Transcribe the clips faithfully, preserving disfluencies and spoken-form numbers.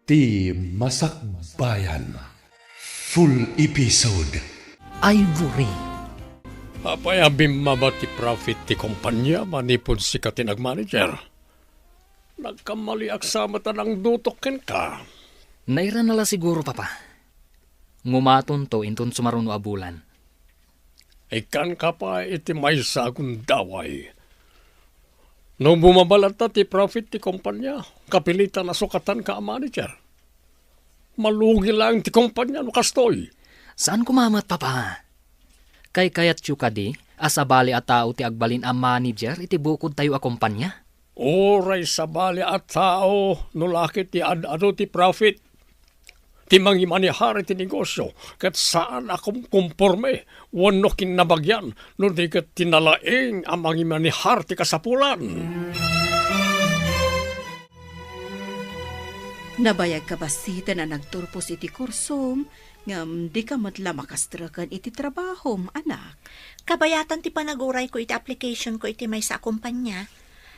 Ti Masakbayan. Full episode. Ivory. Apay a bimmaba ti profit ti kompania manipud sika ti nagmanager? Nagkamaliak sa met a nangdutok kenka. Nairana la siguro, Papa. Ngumatonto inton sumaruno a bulan. Ikkanka pay iti maysa a gundaway. No bumaba latta ti profit ti kompania, kapilitan a sukatanka a manager. Malugi laeng ti kompania no kastoy. Saan koma met, Papa. Kaykayatyo kadi a sabali a tao ti agbalin a manager iti bukodtayo a kompania? Uray sabali a tao no la ket ti ad-adu ti profit ti mangimanehar iti negosio, ket saan a kumkomporme wenno kinnabagian no di ket ti nalaing a mangimanehar ti kasapulan. Nabayagka bassit a nagturpos iti kursom, ngem dika met la makastreken iti trabahom, anak. Kabayatan ti panagurayko iti applicationko iti maysa a kompania.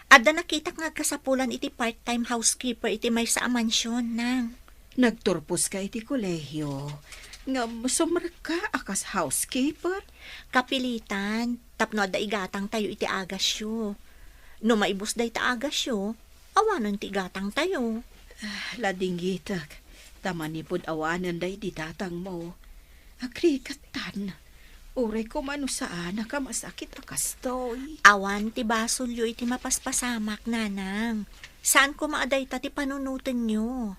Adda nakitak nga agkasapulan iti part-time housekeeper iti maysa a mansion, nang. Nagturposka iti kolehio, ngem sumrekka a kas housekeeper? Kapilitan, tapno adda igatangtayo iti agasyo. No maibus dayta agasyo, awanen ti igatangtayo. Ah, ladingitek, ta manipud awanen daydi tatangmo. Agrikattan, uray koma no saan a kamasakit a kastoy. Awan ti basolyo iti mapaspasamak, nanang. Saan koma a dayta ti panunotenyo.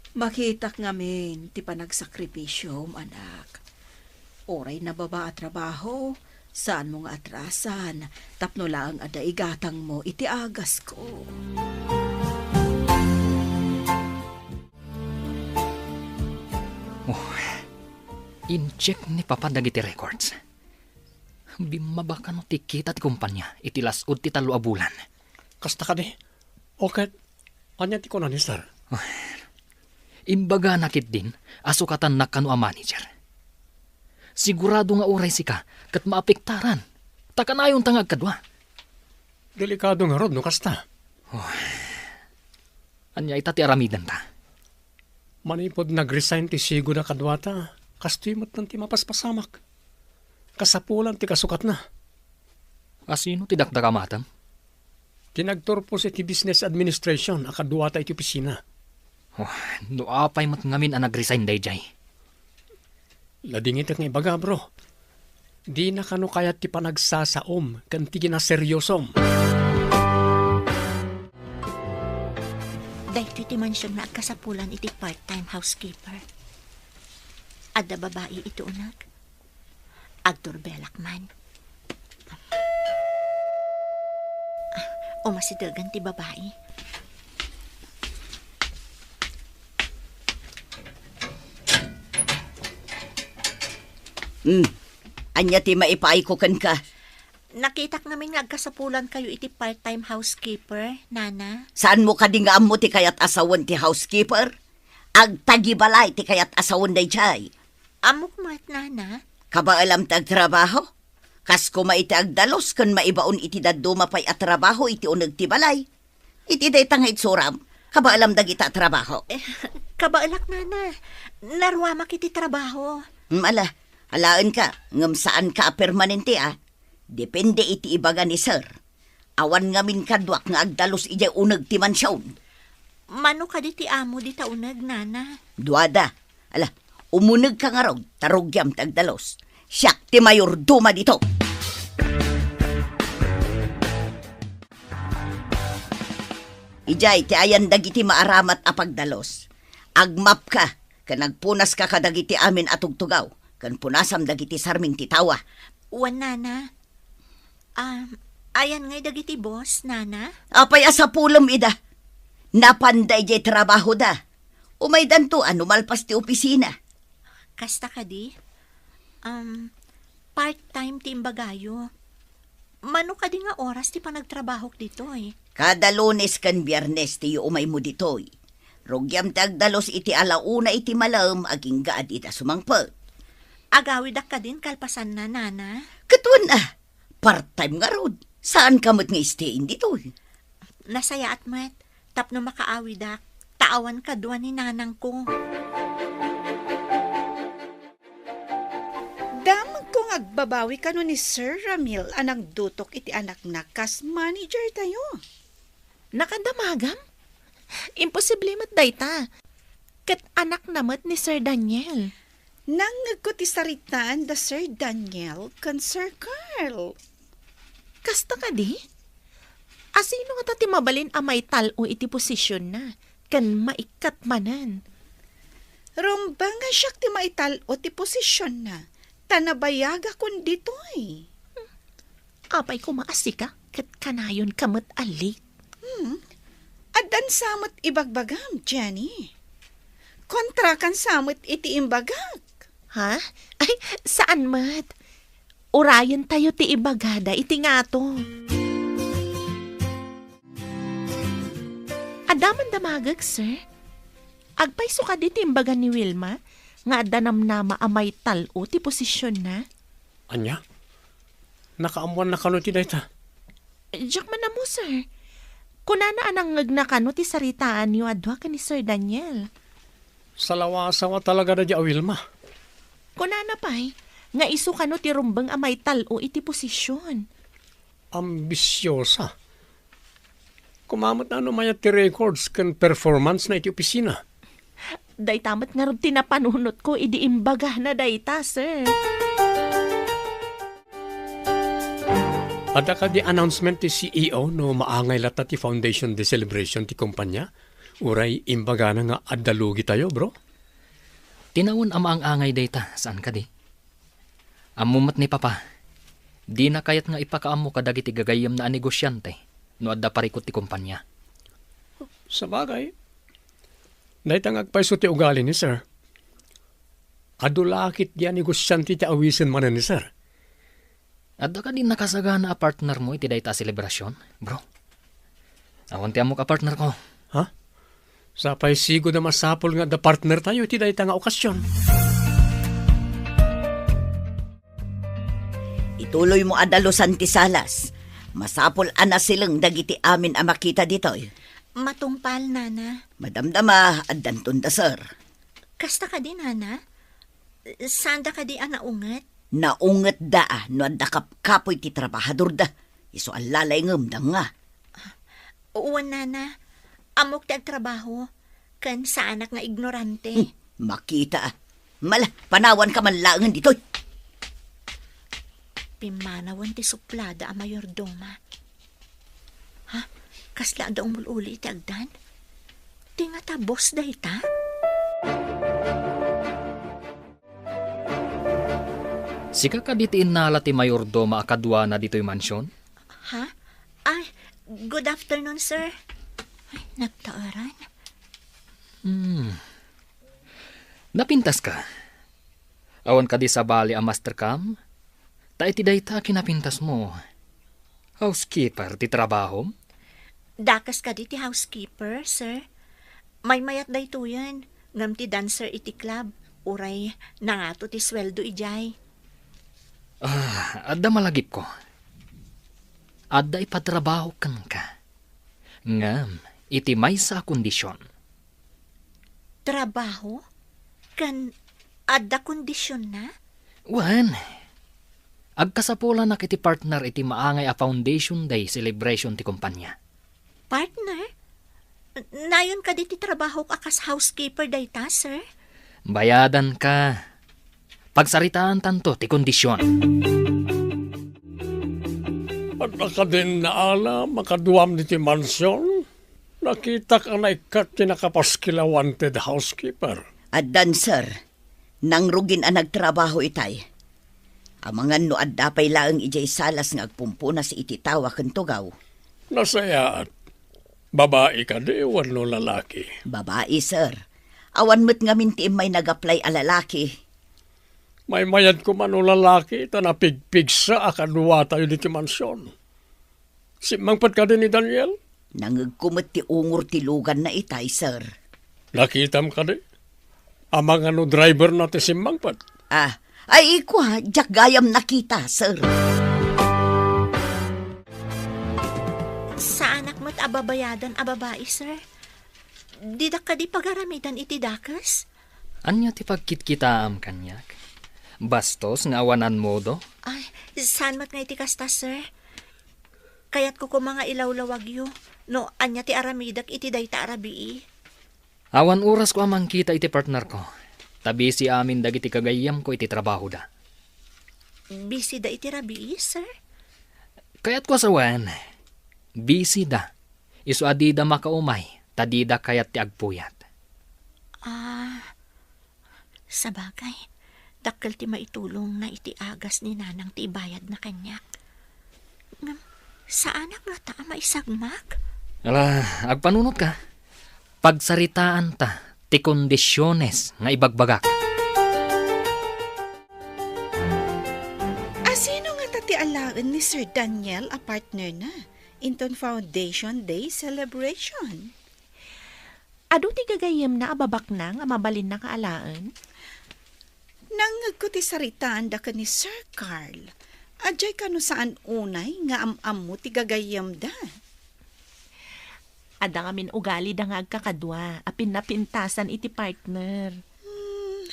Makitak ngamin ti panagsakripisyom, anak. Uray nababa a trabaho, saanmo nga atrasan tapno laeng adda igatangmo iti agasko. Oh, in-check ni Papa dagiti records. Bimmaba kano ti kita ti kompanya iti las-ud ti tallo a bulan. Kasta kadi? O ket, ania ti kuna ni Sir? Imbagana ketdin a sukatannak kano a manager. Sigurado nga uray sika ket maapektaran, ta kanayonta nga agkadua. Delikado ngarud no kasta. Oh. Ania ita ti aramidenta? Manipud nag-resign ti sigud a kaduata, kastoy met ti mapaspasamak. Kasapulan ti kasukatna. A sino ti dakdakamatem? Ti nagturpos iti business administration a kaduata iti opisina. Oh, no apay met ngamin a nag-resign daydiay? Ladingitek nga ibaga, bro. Dina kano kayat ti panagsasaom ken ti kinaseriosom. Daytoy ti mansion nga agkasapulan iti part-time housekeeper. Adda babai iti uneg. Agdurbelak man. Ah, umasidegen ti babai. Hmm. Ania ti maipaayko kenka? Nakitak ngamin nga agkasapulankayo iti part-time housekeeper, Nana. Saanmo kadi nga ammo ti kayat a sawen ti housekeeper? Agtagibalay ti kayat a sawen daydiay. Ammok met, Nana. Kabaelam ti agtrabaho? Kas koma iti agdalus ken maibaon iti dadduma pay a trabaho iti uneg ti balay. Iti dayta nga itsuram, kabaelam dagita a trabaho. Eh, kabaelak, Nana. Naruamak iti trabaho. Hmm, ala, alaenka, ngem saanka a permanente, a. Depende iti ibaga ni Sir. Awan ngamin kaduak nga agdalus idiay uneg ti mansion. Mano kadi ti amo dita uneg, Nana? Duada. Ala, umunegka ngarud, ta rugiam ti agdalus. Siak ti mayordoma dito. Idiay ti ayan dagiti maaramat a pagdalus. Agmapka, ken agpunaska kadagiti amin a tugtugaw, ken punasam dagiti sarming ti tawa. Wen, Nana. Ah, ayan ngay dagiti boss, Nana? Apay a sapulem ida? Napanda idiay trabahoda. Umaydanto a no malpas ti opisina. Kasta kadi? Um, part-time ti imbagayo. Mano kadi nga oras ti panagtrabahok ditoy? Kada Lunes ken Biernes ti umaymo ditoy. Rugiam ti agdalus iti ala una iti malem agingga a dita sumangpet. Agawidak kadin kalpasanna, Nana? Ket wen a, part-time ngarud. Saanka met nga istayen ditoy? Nasayaat met, tapno makaawidak. ta awan kadua ni nanangko. Damagko nga agbabawi kano ni Sir Ramil a nangdutok iti anakna kas manager tayo. Nakadamagam? Imposible met dayta. Ket anakna met ni Sir Daniel. Nangngegko ti saritaan da Sir Daniel ken Sir Carl. Kasta kadi? Asino ngata ti mabalin a maital-o iti posisionna ken maikkat manen? Rumbeng a siak ti maital-o ti posisionna, ta nabayagakon ditoy. Apay koma a sika ket kanayonka met a late? Hmm. Addan sa met ibagbagam, Jenny. Kontrakan sa met iti imbagak. Ha? Ay, saan met. Urayentayo ti ibagada iti ngato. Adda man damagek, sir. Agpayso kadi ti imbaga ni Wilma nga adda namnama a maital-o ti posisionna? Ania? Nakaammoanna kano iti dayta? Diak man ammo, sir. Kunana a nangngegna kano ti saritaanyo a dua ken ni Sir Daniel. Salawasawa talaga daydi a Wilma. Kunana pay nga isu kano ti rumbeng a maital-o iti posision. Ambisiosa. Koma met no mayat ti records ken performance na iti opisina. Dayta met ngarud ti napanunotko idi imbagana dayta, sir. Adda kadi announcement ti C E O no maangay latta ti Foundation Day celebration ti kumpanya? Uray imbagana nga adda lugitayo, bro? Tinaon a maang-angay dayta, saan kadi? Ammo met ni Papa, dina kayat nga ipakaammo kadagiti gagayyemna a negosiante no adda parikut ti kumpanya. Sabagay, dayta nga agpayso ti ugali ni Sir. Adu la ketdi a negosiante ti awisen manen ni Sir. Adda kadi nakasagana a partnermo iti dayta a selebrasion, bro? Awan ti ammok a partnerko. Ha? Sapay sigud a masapul nga adda partnertayo iti dayta nga okasion. Ituloymo a dalusan ti salas. Masapul a nasileng dagiti amin a makita ditoy. Matungpal, Nana. Madamdama, addanton da, sir. Kasta kadi, Nana? Saanda kadi a naunget? Naungetda a no adda kapkapoy ti trabahadorda. Isu a lalayngem, danga. Wen, Nana. Ammok ti agtrabaho, ken saanak nga ignorante. Hmm, makita a. Mala, panawanka man laengen ditoy. Pimmanawen ti suplada a mayordoma. Ha? Kasla adda umul-uli iti agdan? Ti ngata boss dayta? Sika kadi ti innala ti mayordoma a kaduana ditoy mansion? Ha? Ay, good afternoon, sir. Ay, nagtaeran. Hmm. Napintaska? Awan kadi sabali a master cam? Ta iti dayta a kinapintasmo, housekeeper ti trabahom? Dakes kadi ti housekeeper, sir. Maymayat daytoyen, ngem ti dancer iti club, uray nangato ti sueldo idiay. Ah, adda malagipko. Adda ipatrabaho kenka. Ngem iti maysa a kondision. Trabaho? Ken adda kondisionna? Wen, agkasapulanak iti partner iti maangay a Foundation Day celebration ti kumpanya. Partner? Nayon kadi ti trabahok a kas housekeeper dayta, sir? Bayadanka. Pagsaritaantanto ti kondision. Adda kadin naalam a kaduam ditoy mansion? Nakitak a naikkat ti nakapaskil a wanted housekeeper. Addan, sir. Nangrugin a nagtrabaho itay. Amangan no adda pay laeng idiay salas nga agpumpunas iti tawa ken tugaw. Nasayaat. Babai kadi wenno lalaki? Babai, sir. Awan met ngamin ti immay nag-apply a lalaki. Maymayat koma no lalaki ta napigpigsa a kaduatayo ditoy mansion. Simmangpet kadi ni Daniel? Nangegko met ti ungor ti luganna itay, sir. Nakitam kadi? Amangan no driver na ti simmangpet? Ah, ay, kua, diak gayam nakita, sir. Saanak met a babayadan a babai, sir. Didak kadi pagaramidan iti dakes? Ania ti pagkitkitaam kaniak? Bastos nga awanan modo? Ay, saan met nga iti kasta, sir. Kayatko koma nga ilawlawagyo no ania ti aramidek iti dayta a rabii. Awan orasko a mangkita iti partnerko, ta busy amin dagiti gagayyemko iti trabahoda. Busy da iti rabii, sir? Kayatko a sawen, busy da. Isu a dida makaumay, ta dida kayat ti agpuyat. Ah, sabagay, dakkel ti maitulongna iti agas ni Nanang ti ibayadna kaniak. Ngem, saanak ngata a maisagmak? Ala, agpanunotka. Pagsaritaanta ti kondisiones nga ibagbagak. Asino ngata ti alaen ni Sir Daniel a partnerna inton Foundation Day celebration? Adu ti gagayyemna a babaknang a mabalinna nga alaen? Nangngegko ti saritaanda ken ni Sir Carl. Adiay kano saan unay nga am-ammo ti gagayyemda? Adda ngamin ugalida nga agkakadua a pinnapintasan iti partner. Hmm,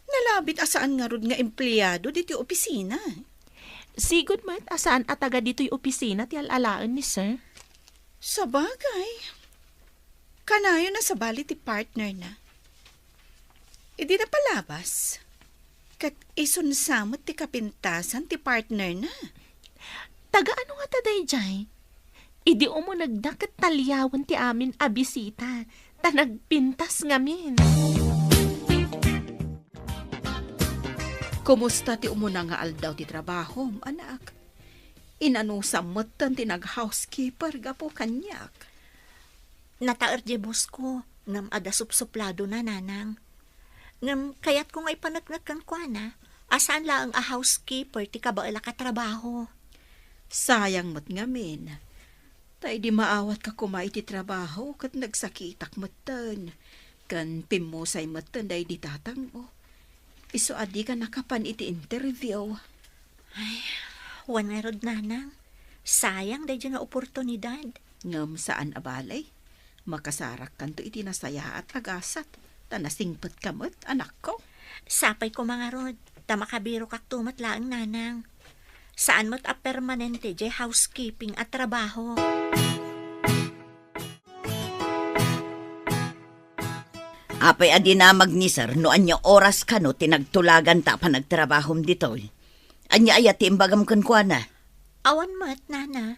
nalabit a saan ngarud nga empleado ditoy opisina. Sigud met a saan a taga ditoy opisina ti al-alaen ni Sir. Sabagay, kanayon a sabali ti partnerna. Idi napalabas, ket isunsa met ti kapintasan ti partnerna. Taga ano ngata daydiay? Idi umunegda ket taliawen ti amin a bisita, ta nagpintas ngamin. Kumusta ti umuna nga aldaw ti trabahom, anak? Inanusam metten ti nag-housekeeper gapu kaniak. Nataer diay boss ko, ngem adda supsupladona, Nanang. Ngem kayatko nga ipaneknek kenkuana a saan laeng a housekeeper ti kabaelak a trabaho. Sayang met ngamin. Ta idi maawatka koma iti trabaho ket nagsakitak metten, ken pimmusay metten daydi tatangmo. Isu a dika nakapan iti interview. Ay, wen ngarud, Nanang. Sayang daydi nga oportunidad. Ngem saan a bale. Makasarakkanto iti nasayaat a gasat, ta nasingpetka met, anakko. Sapay koma ngarud, ta makabirokakto met laeng, Nanang. Saan met a permanente diay housekeeping a trabaho. Apay a dinamag ni Sir no ania oras kano ti nagtulaganta a panagtrabahom ditoy? Ania aya ti imbagam kenkuana? Awan met, Nana.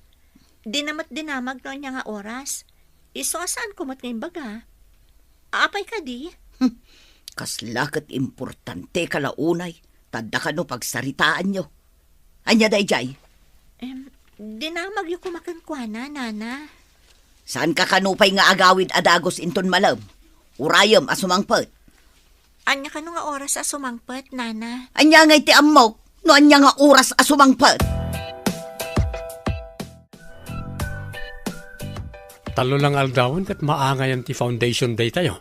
Dina met dinamag no ania nga oras. Isu a saanko met nga imbaga. Apay kadi? Hmm, kasla ket importanteka la unay, ta adda kano pagsaritaanyo. Ania daydiay? Em, dinamagyo koma kenkuana, Nana. Saanka kano pay nga agawid a dagus inton malem? Urayem a sumangpet. Ania kano nga oras a sumangpet, Nana? Ania ngay ti ammok no ania nga oras a sumangpet? Tallo lang aldawen ket maangayan ti foundation day tayo.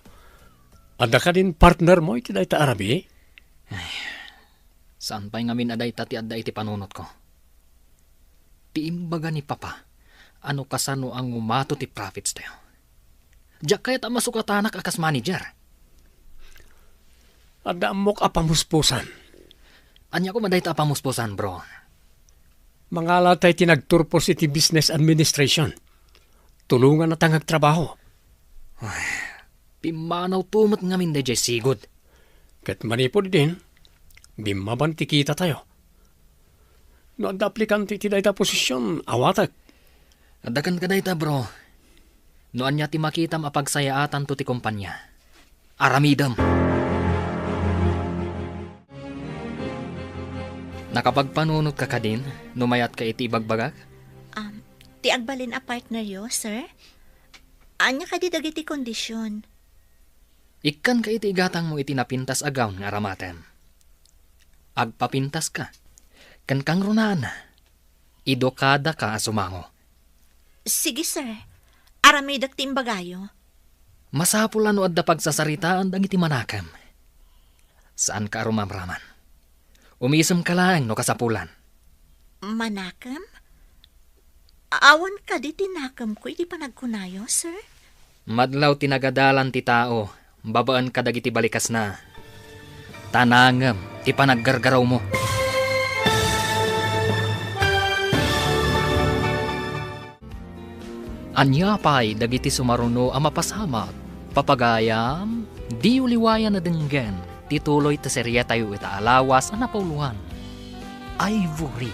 Adda kadin partner mo iti dayta a rabii? Ay, saan pay ngamin a dayta ti adda iti panunotko? Ti imbaga ni Papa, ano kasano a ngumato ti profits tayo? Diak kayat a masukatanak a kas manager. Adda ammok a pamuspusan. Ania koma dayta a pamuspusan, bro? Mangala tay ti nagturpos iti business administration. Tulonganna ta nga agtrabaho. Ay, pimmanaw to met ngamin daydiay sigud. Ket manipud idin, bimmaban ti kita tayo. No adda aplikante iti dayta a posisyon, awatek. Adda kenka dayta, bro. No ania ti makitam a pagsayaatanto ti kompania, aramidem. Nakapagpanunotka kadin no mayatka iti ibagbagak? Um, ti agbalin a partneryo, sir? Ania kadi dagiti kondisyon? Ikkanka iti igatangmo iti napintas a gown nga aramatem. Agpapintaska. Ken kangrunaan, idukadaka a sumango. Sige, sir. Aramidek ti imbagayo. Masapul a no adda pagsasaritaan dagiti manakem. Saanka a rumamraman. Umisemka laeng no kasapulan. Manakem? Awan kadi ti nakemko iti panagkunayo, sir? Madlaw ti nagadalan ti tao babaen kadagiti balikasna. Tanangem ti panaggargarawmo. Ania pay dagiti sumaruno a mapasamak? Papagayam, diyo liwayan a denggen ti tuloy ti serietayo ita a lawas a napauluan, Ivory.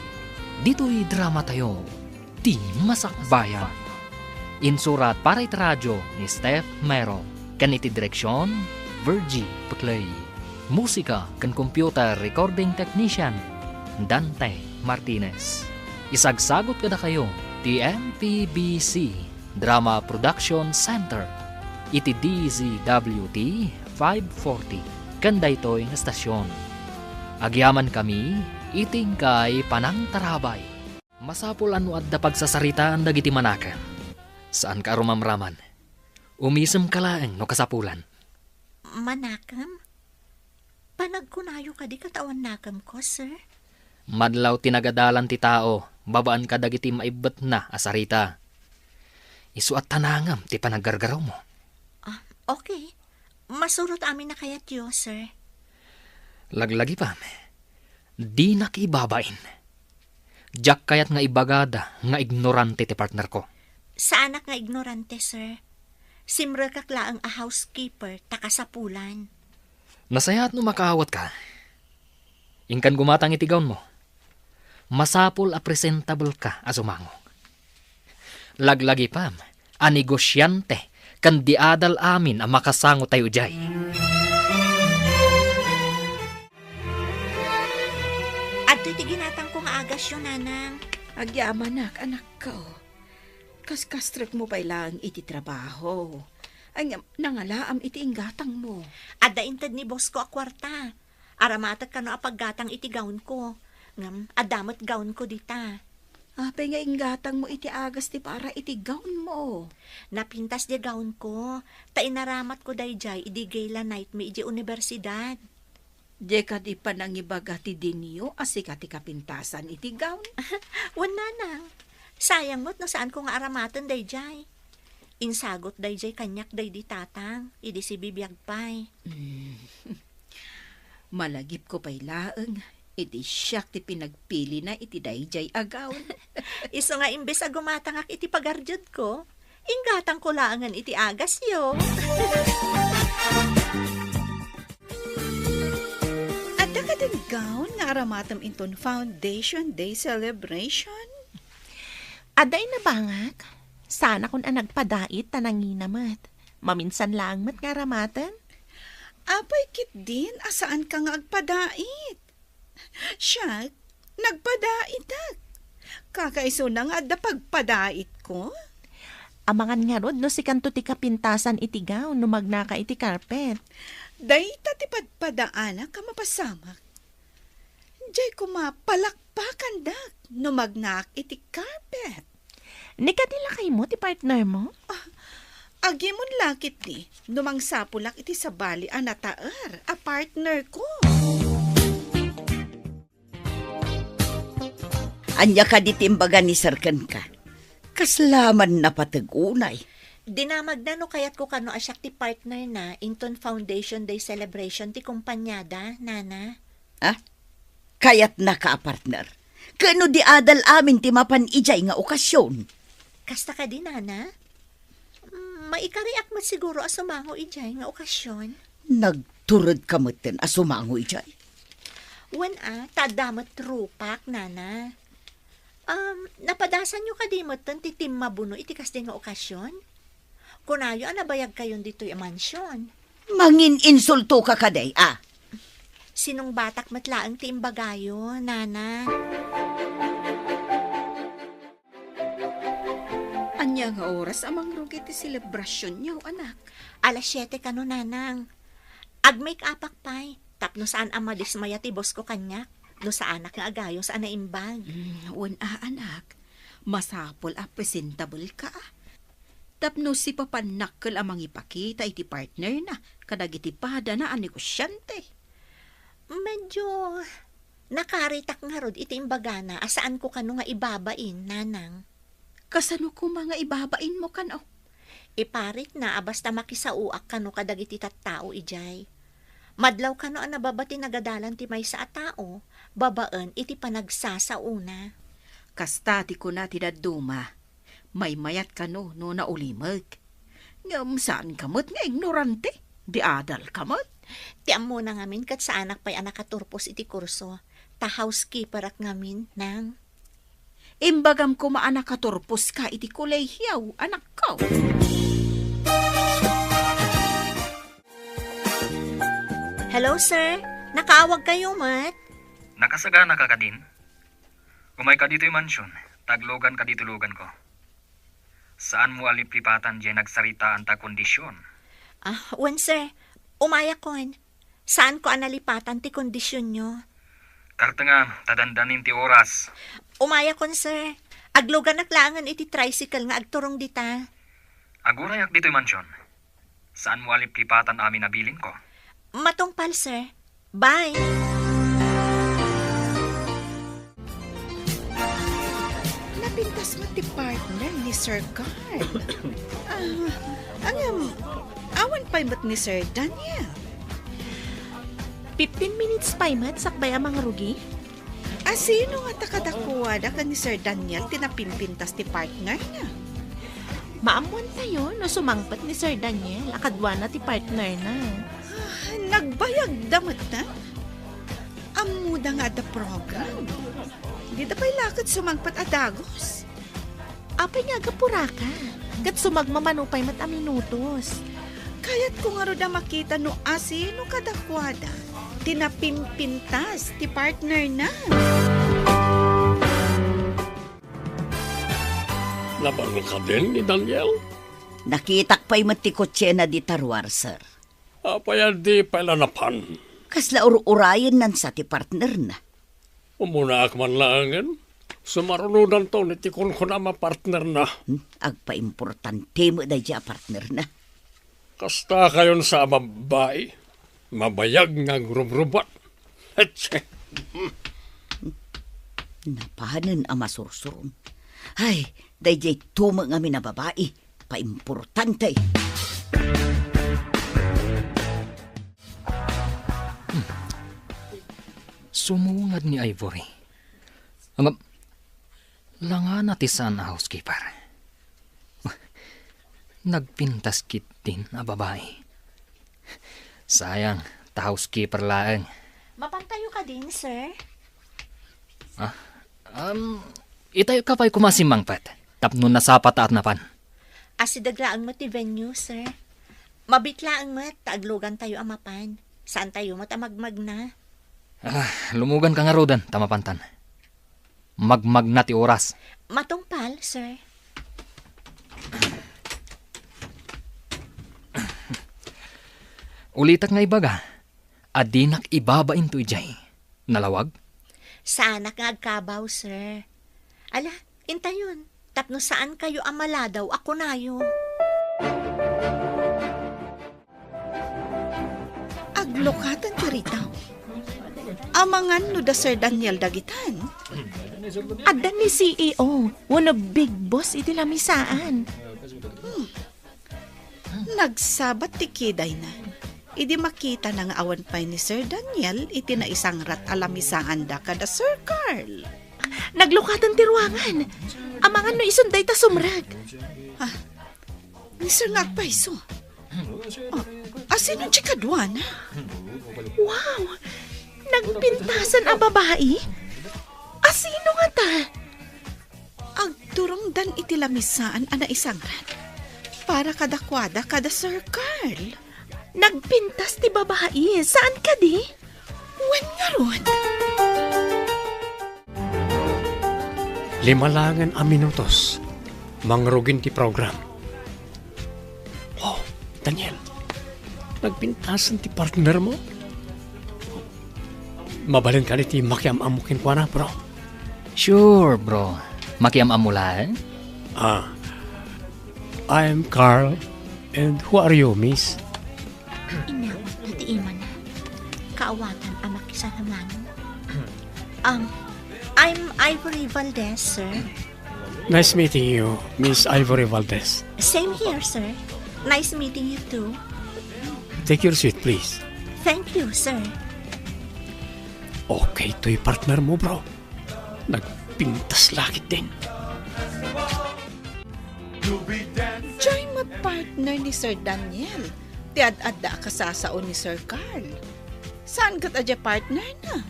Ditoy dramatayo, ti Masakbayan. Insurat para iti radio ni Steph Mero, ken iti direksion, Virgie Peclay. Musika ken computer recording technician, Dante Martinez. Isagsagot kadakayo ti M P B C Drama Production Center iti D Z W T five forty ken daytoy nga estasyon. Agyamankami iti inkay panangtarabay. Masapul a no adda pagsasaritaan dagiti manakem, saanka a rumamraman. Umisemka laeng no kasapulan. Manakem? Panagkunayo kadi ket awan nakemko, sir? Madlaw ti nagadalan ti tao babaen kadagiti maibbetna a sarita. Isu a tanangem ti panaggargarawmo. Ah, okay. Masurot amin a kayatyo, sir. Laglagipam, dinak ibabain. Diak kayat nga ibagada nga ignorante ti partnerko. Saanak nga ignorante, sir. Simrekak laeng a housekeeper ta kasapulan. Nasayaat no makaawatka. Inkan gumatang iti gownmo. Masapul a presentableka a sumango. Laglagipam a negosiante ken di adal amin a makasangotayo idiay. Adtoy ti ginatangko nga agasyo, nanang. Agyamanak, anakko. Kaskastrekmo pay laeng iti trabaho. Ay, ngem, nangalaam iti inggatangmo. Adda inted ni bossko a kuarta. Aramatek kano a paggatang iti gownko. Ngem, adda met gownko dita. Apay nga inggatangmo iti agas ti para iti gownmo? Napintas diay gownko, ta inaramatko daydiay idi gala night mi idiay universidad. Diay kadi panangibaga ti dinio a sika ti kapintasan iti gown? Wen, nanang. Sayang met no saanko nga aramaten daydiay. Insagot daydiay kaniak daydi tatang, idi sibibiag pay. Mm. Malagipko pay laeng, iti siak ti pinagpilina iti daydiay a gown. Isu nga imbes a gumatangak iti pagardiedko, inggatangko laengen iti agasyo. Adda kadin gown nga aramatem inton Foundation Day celebration? Adda, inabangak. Saanakon a nagpadait ta nangina met. Maminsan laeng met nga aramaten. Apay ketdin a saanka nga agpadait? Siak, nagpadaitak. Kakaisuna nga adda pagpadaitko. Amangan ngarud no sikanto ti kapintasan iti gown no magnaka iti carpet. Dayta ti padpadaanak a mapasamak. Diay koma palakpakandak no magnak iti carpet. Ni kadi lakaymo ti partnermo? Ah, agimon la ketdi no mangsapulak iti sabali a nataer a partnerko. Ania kadi ti imbaga ni Sir kenka? Kasla man napateg unay. Dinamagna no kayatko kano a siak ti partnerna inton Foundation Day celebration ti kumpaniada, nana. Ah? Kayatnaka a partner? Ken no di adal amin ti mapan idiay nga okasion? Kasta kadi, nana? Mm, maikariak met siguro a sumango idiay nga okasion. Nagturedka metten a sumango idiay? Wen a, ta adda met rupak, nana. Um, napadasanyo kadi metten ti timmabuno iti kasdi nga okasion? Kunayo a nabayagkayon ditoy a mansion. Mangin-insultoka kadi, a? Sinungbatak met laeng ti imbagayo, nana. Ania nga oras a mangrugi ti selebrasionyo, anak? Alas siete kano, nanang. Ag-make-upak pay, tapno saan a madismaya ti bossko kaniak, no saanak nga agayos a naimbag. Mm, wen a, anak. Masapul a presentable ka, a. Tapno sipapannakkel a mangipakita iti partnerna kadagiti padana a negosiante. Medyo nakaritak ngarud iti imbagana a saanko kano nga ibabain, nanang. Kasano koma nga ibabainmo kano? Iparitna a basta makisaoak kano kadagiti tattao idiay. Madlaw kano a nababa ti nagadalan ti maysa a tao babaen iti panagsasaona. Kasta ti kuna ti dadduma, maymayat kano no naulimek. Ngem saan ka met nga ignorante, di adal ka met. Ti ammona ngamin ket saanak pay a nakaturpos iti kurso, ta housekeeperak ngamin, nang. Imbagam koma a nakaturpos ka iti kolehiaw, anakko. Hello, sir. Nakaawag kayo met? Nakasagana ka kadin? Umay ka ditoy mansion, ta aglugan ka ditoy lugan ko. Saan mo a liplipatan diay nagsaritaan ta kondisyon? Ah, wen, sir. Umayakon. Saan ko a nalipatan ti kondisyonyo. Kartengan, ta dandanin ti oras. Umayakon, sir. Agluganak laengen iti tricycle nga agturong dita. Agurayak ditoy mansion. Saan mo a liplipatan amin a bilin ko? Matungpal, sir. Bye. Napintas met ti partner ni Sir Carl. Ah, ngem, awan pay met ni Sir Daniel. Fifteen minutes pay met sakbay a mangrugi. A sino ngata kadakuada ken ni Sir Daniel ti napimpintas ti partnerna? Maammoantayo no sumangpet ni Sir Daniel a kaduana ti partnerna. Ah, nagbayagda met, ha? Ammoda nga adda program. Dida pay la ket sumangpet a dagus. Apay nga agapuraka? Ket sumagmamano pay met a minutos. Kayatko ngarud a makita no asino kadakuada ti napimpintas ti partnerna. Nabangon kadin ni Daniel? Nakitak pay met ti kotsena dita ruar, sir. Apay a di pay la napan? Kasla ur-urayennan sa ti partnerna. Umunaak man laengen. Sumarunodanto ni ti kunkunam a partnerna. Hmm, agpaimportante met daydiay a partnerna. Kasta kayon sa a babbai, mabayag nga agrubrubat. Etse. Napanen a masursurong. Ay, daydiay tumeng amin a babai, paimportante. Sumungad ni Ivory. Ngem, langana ti saan a housekeeper. Nagpintas ketdin a babai. Sayang, ta housekeeper laeng. Mapantayo kadin, sir? Ah, um, itayo ka pay koma a simmangpet, tapno nasapa ta at napan. Asideg laeng met ti venue, sir. Mabiit laeng met ta aglugantayo a mapan. Saantayo met a magmagna. Ah, lumugan ka ngaruden, ta mapantan. Magmagna ti oras. Matungpal, sir. Ulitek nga ibaga, a dinak ibabain to idiay. Nalawag? Saanak nga agkabaw, sir. Ala, intayon, tapno saankayo a maladaw a kunayo. Aglukaten ti ritaw. Amangan no da Sir Daniel dagitan? Adda ni C E O wenno big boss iti lamisaan. Hmm. Nagsabat ti kidayna idi makitana nga awan pay ni Sir Daniel iti naisangrat a lamisaanda kada Sir Carl. Naglukaten ti ruangan. Amangan no isun dayta sumrek. Ah, ni Sir nga agpayso. Ah, asino ti kaduana? Wow! Nagpintasan a babai? Asino ngata? Agturongdan iti lamisaan a naisangrat para kadakuada kada Sir Carl. Nagpintas ti babai, saan kadi? Wen ngarud. Lima laengen a minutos, mangrugin ti program. Oh, Daniel, nagpintasan ti partner mo? Mabalin kadi ti makiam-ammo kenkuana, bro? Sure, bro. Makiam-ammo laeng? Ah, I'm Carl. And who are you, miss? Inawatna ti imana. Kaawatan a makisalamangan. Um, I'm Ivory Valdez, sir. Nice meeting you, Miss Ivory Valdez. Same here, sir. Nice meeting you too. Take your seat, please. Thank you, sir. Okay to'y partner mo, bro. Nagpintas la ketdin. Diay met partner ni Sir Daniel ti ad-adda a kasasao ni Sir Carl. Saan ket a diay partner na?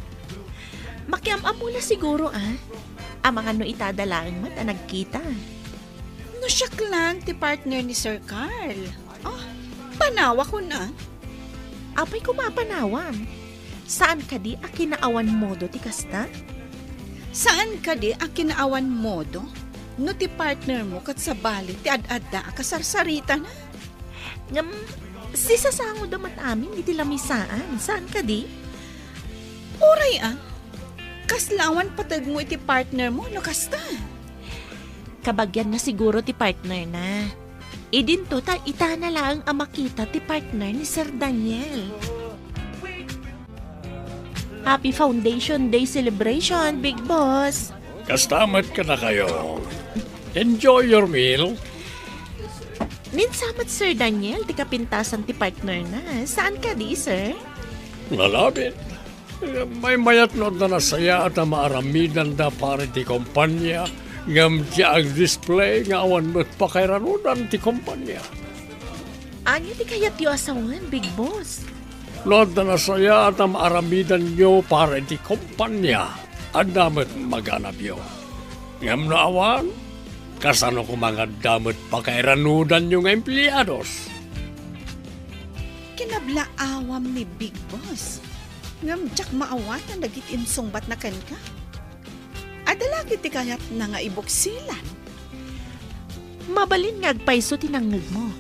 Makiam-ammo la siguro, ah. Amangan no ita da laeng met a nagkita. No siak laeng ti partner ni Sir Carl. Oh, panawakon, ah. Apay koma a panawam? Saan kadi a kinaawan modo ti kasta? Saan kadi a kinaawan modo no ti partner mo ket sabali ti ad-adda a kasarsaritana? Ngem, sisasangoda met amin iti lamisaan. Saan kadi? Uray a, kasla awan pategmo iti partner mo no kasta? Kabagian na siguro ti partner na. Idinto ta ita na laeng a makita ti partner ni Sir Daniel. Happy Foundation Day celebration, Big Boss! Kasta met kadakayo. Enjoy your meal. Ni sa met, Sir Daniel, ti kapintasan ti partner na. Saan kadi, sir? Nalabit. Maymayat no adda nasayaat a maaramidanda para iti kompania, ngem diay agdisplay nga awan met pakairanudan ti kompania. Ania ti kayatyo a sawen, Big Boss? No adda nasayaat a maaramidanyo para iti kompania, adda met maganabyo. Ngem no awan, kasano koma nga adda met pakairanudanyo nga empleados? Kinablaawam ni Big Boss, ngem diak maawatan dagiti insungbatna kenka. Adda la ketdi kayatna nga ibuksilan? Mabalin nga agpayso ti nangngegmo,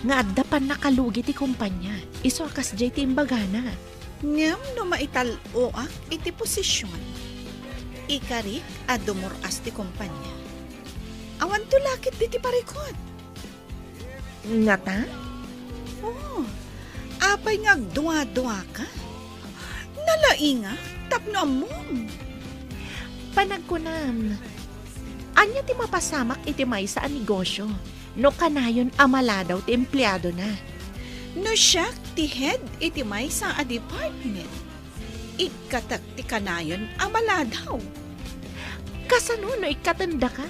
nga adda pannakalugi ti kompania, isu a kasdiay ti imbagana. Ngem no maital-oak iti posision, ikarik a dumur-as ti kompania. Awanto la ketdi ti parikut. Ngata? Oh, apay nga agduaduaka? Nalaingak tapno ammom. Panagkunam, ania ti mapasamak iti maysa a negosio no kanayon a maladaw ti empleadona? No siak ti head iti maysa a department, ikkatek ti kanayon a maladaw. Kasano no ikkatendaka?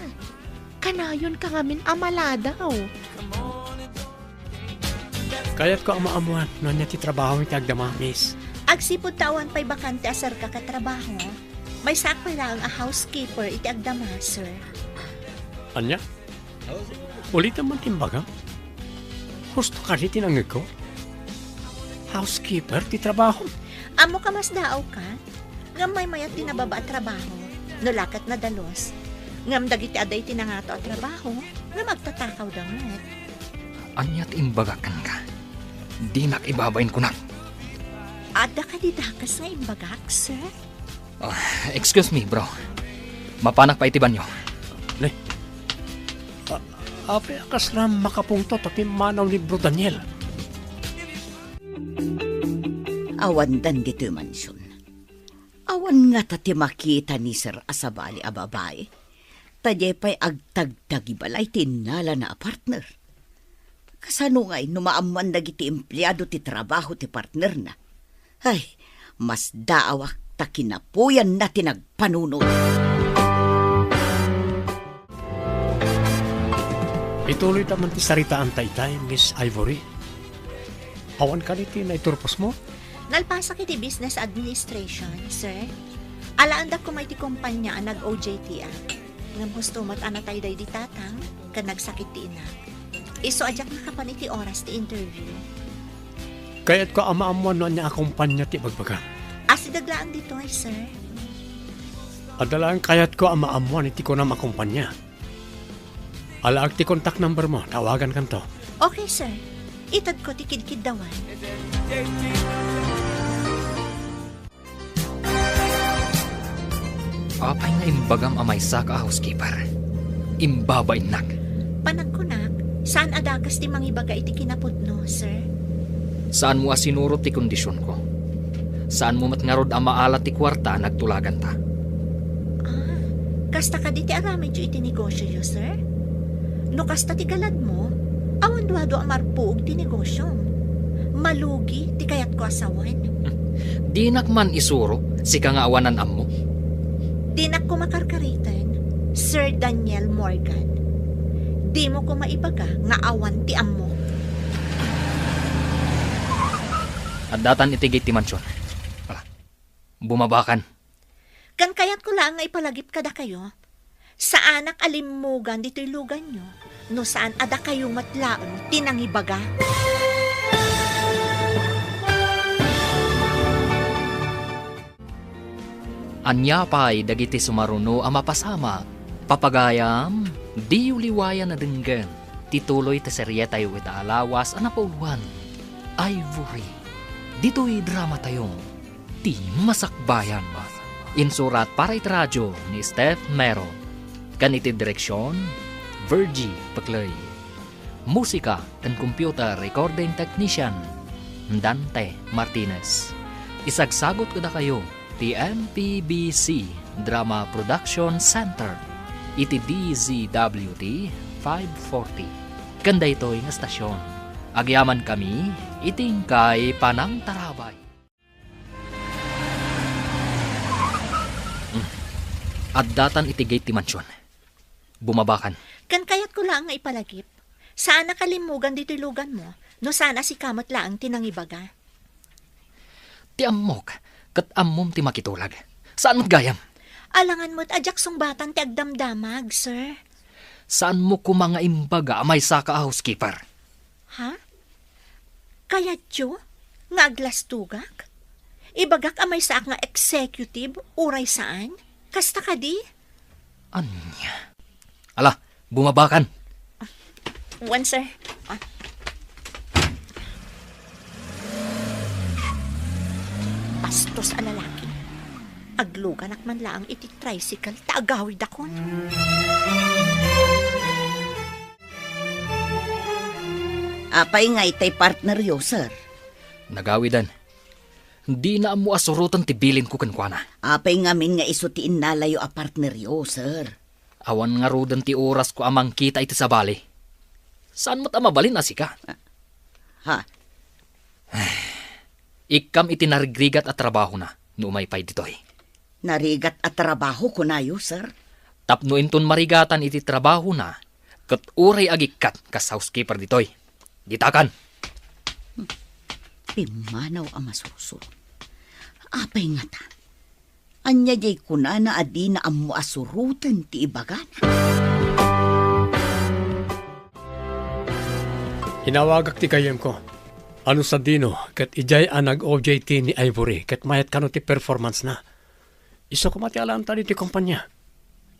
Kanayonka ngamin a maladaw. Kayatko a maammuan no ania ti trabahom iti agdama, miss. Agsipud ta awan pay bakante a serka ket trabaho, maysaak pay laeng a housekeeper iti agdama, sir. Ania? Ulitem man ti imbagam? Husto kadi ti nangngegko? Housekeeper ti trabahom? Ammok a masdaawka. Ngem maymayat ti nababa a trabaho, no la ket nadalus. Ngem dagiti adda iti nangato a trabaho, ngem agtatakawda met. Ania ti imbagak kenka? Dinak ibabain kunak. Adda kadi dakes nga imbagak, sir? Ah, excuse me, bro. Mapanak pay iti banyo. Ne? A-, apay a kasla makapungtot a pimmanaw ni Bro Daniel? Awandan ditoy mansion. Awan ngata ti makita ni Sir a sabali a babai, ta diay pay agtagtagi balay ti innalana a partner. Kasano ngay no maammuan dagiti empleado ti trabaho ti partnerna? Ay, masdaawak ta kinapuyanna ti nagpanunot. Ituloyta man ti saritaanta itay, Miss Ivory. Awan kadi ti naiturposmo? Nalpasak iti business administration, sir. Alaendak koma iti kompanya a nag-O J T ak. Ngem husto met a natay daydi tatang ken nagsakit ti inak. Isu a diak makapan iti oras ti interview. Kayatko a maammuan no ania a kompanya ti ibagbagam. Asideg laeng ditoy, sir. Adda laeng kayatko a maammuan iti kunam a kompanya. Alaek ti contact number mo, tawagankanto. Okay, sir. Itedko ti kidkiddawan. Apay nga imbagam a maysaka a housekeeper? Imbabainnak. Panagkunak, saan a dakes ti mangibaga iti kinapudno, sir. Saanmo a sinurot ti kondisionko. Saanmo met ngarud a maala ti kuarta a nagtulaganta. Ah, Kasta kadi ti aramidyo iti negosioyo, sir? No kasta ti galadmo, awan duadua a marpuog ti negosiom. Malugi ti kayatko a sawen. Dinak man isuro, sika nga awanan ammo. Dinak koma karkariten, Sir Daniel Morgan. Dimo koma ibaga nga awan ti ammo. Addatan iti gate ti mansion. Ala, bumabakan. Ken kayatko laeng nga ipalagip kadakayo, saanak a limmugan ditoy luganyo, no saan a dakayo met laeng ti nangibaga. Ania pay dagiti sumaruno a mapasamak? Papagayam, diyo liwayan a denggen ti tuloy ti serietayo ita a lawas a napauluan, Ivory. Ditoy dramatayo, ti Masakbayan. Insurat para iti radio ni Steph Mero. Ken iti direksion, Virgie Peclay. Musika ken computer recording technician, Dante Martinez. Isagsagut kadakayo ti M P B C Drama Production Center iti D Z W T five forty. Ken daytoy nga estasion, agyamankami iti inkay panangtarabay. Hmm. Addatan iti gate ti mansion. Bumabakan. Ken kayatko laeng nga ipalagip, saanak a limmugan ditoy luganmo, no saan a sika met laeng ti nangibaga. Ti ammok, ket ammom ti makitulag. Saan met gayam? Alangan met a diak sungbatan ti agdamdamag, sir. Saanmo koma nga imbaga a maysaka a housekeeper? Ha? Kayatyo nga aglastogak? Ibagak a maysaak nga executive uray saan? Kasta kadi? Ania? Ala, bumabakan. Wen, sir. Ah. Bastos a lalaki. Agluganak man laeng iti tricycle ta agawidakon. Apay nga itay partneryo, sir? Nagawiden. Dina ammo a suroten ti bilinko kenkuana. Apay ngamin nga isu ti innalayo a partneryo, sir? Awan ngaruden ti orasko a mangkita iti sabali. Saan met a mabalin a sika? Ha? Ikkam iti narigrigat a trabahona no umay pay ditoy. Narigat a trabaho, kunayo, sir? Tapno inton marigatan iti trabahona, ket uray agikkat kas housekeeper ditoy. Ditakan! Pimmanaw a masursuro. Apay ngata? Ania diay kunana a dina ammo a suroten ti ibagana? Inawagak ti gayyemko. Ano sadino, ket idiay a nag-O J T ni Ivory, ket mayat kano ti performance na. Isu koma ti alaanta ditoy kompania.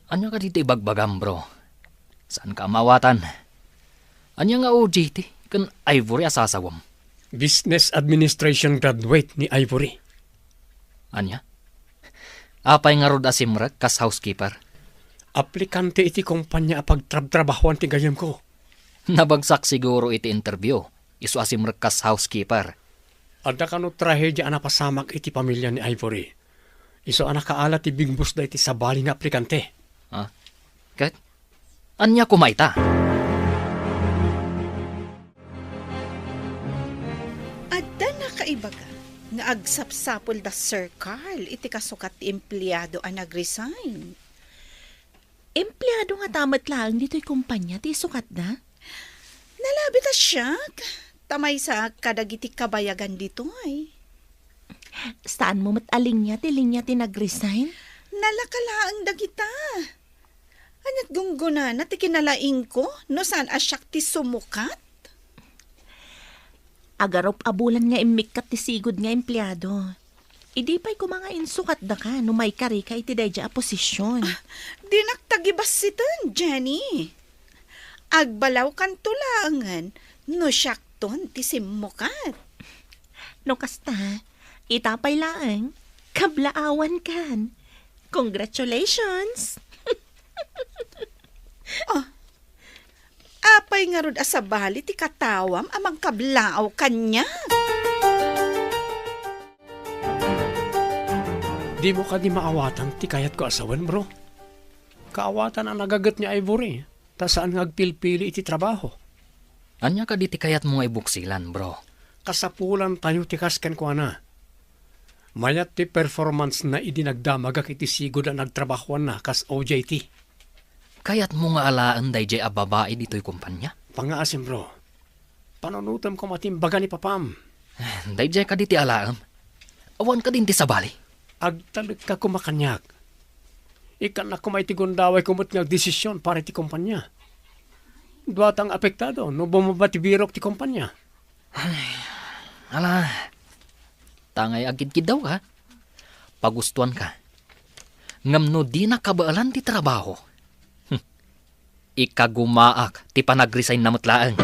Ania kadi ti ibagbagam, bro? Saanka a maawatan? Ania nga O J T ken Ivory a sasawem? Business Administration graduate ni Ivory. Ania? Apay ngarud a simrek kas housekeeper? Aplikante iti kompania a pagtrabtrabahoan ti gayyemko. Nabagsak siguro iti interview, isu a simrek kas housekeeper. Adda kano trahedia a napasamak iti pamilia ni Ivory. Isu a nakaala ti bigbusda iti sabali nga aplikante. Ah, ket? Ania koma ita? Adda nakaibaga nga agsapsapul da Sir Carl iti kasukat ti empleado a nag-resign. Empleado ngata met laeng ditoy kompania ti isukatda? Nalabit a siak, ta maysaak kadagiti kabayagan ditoy. Saanmo met a linia ti linia ti nag-resign? Nalaka laeng dagita. Ania't gunggonana ti kinalaingko no saan a siak ti sumukat? Agarup a bulan nga immikkat ti sigud nga empleado. Idi pay koma nga insukatdaka no maikarika iti daydiay a posisyon. Ah, dinak tagibassiten, Jenny. Agbalawkanto laengen no siakton ti simmukat. No kasta, ita pay laeng, kablaawankan. Congratulations! Ah, apay ngarud a sabali ti katawam a mangkablaaw kaniak? Dimo kadi maawatan ti kayatko a sawen, bro? Kaawatan a nagaget ni Ivory, ta saan nga agpilpili iti trabaho. Ania kadi ti kayatmo nga ibuksilan, bro? Kasapulantayo ti kas kenkuana. Mayat ti performance-na idi nagdamagak iti sigud a nagtrabahoanna kas O J T. Kayatmo nga alaen daydiay a babai ditoy kompanya? Pangngaasim, bro. Panunotem koma ti imbaga ni papam. Daydiay kadi ti alaem? Awan kadin ti sabali? Agtalekka koma kaniak. Ikkannak koma iti gundaway ko met nga agdesisyon para iti kompanya. Duatang apektado no bumaba ti birok ti kompanya. Ala, tangay agkidkiddawka. Pagustuanka. Ngem no dina kabaelan ti trabaho, hmm, ikagumaak ti panagresign-na met laeng.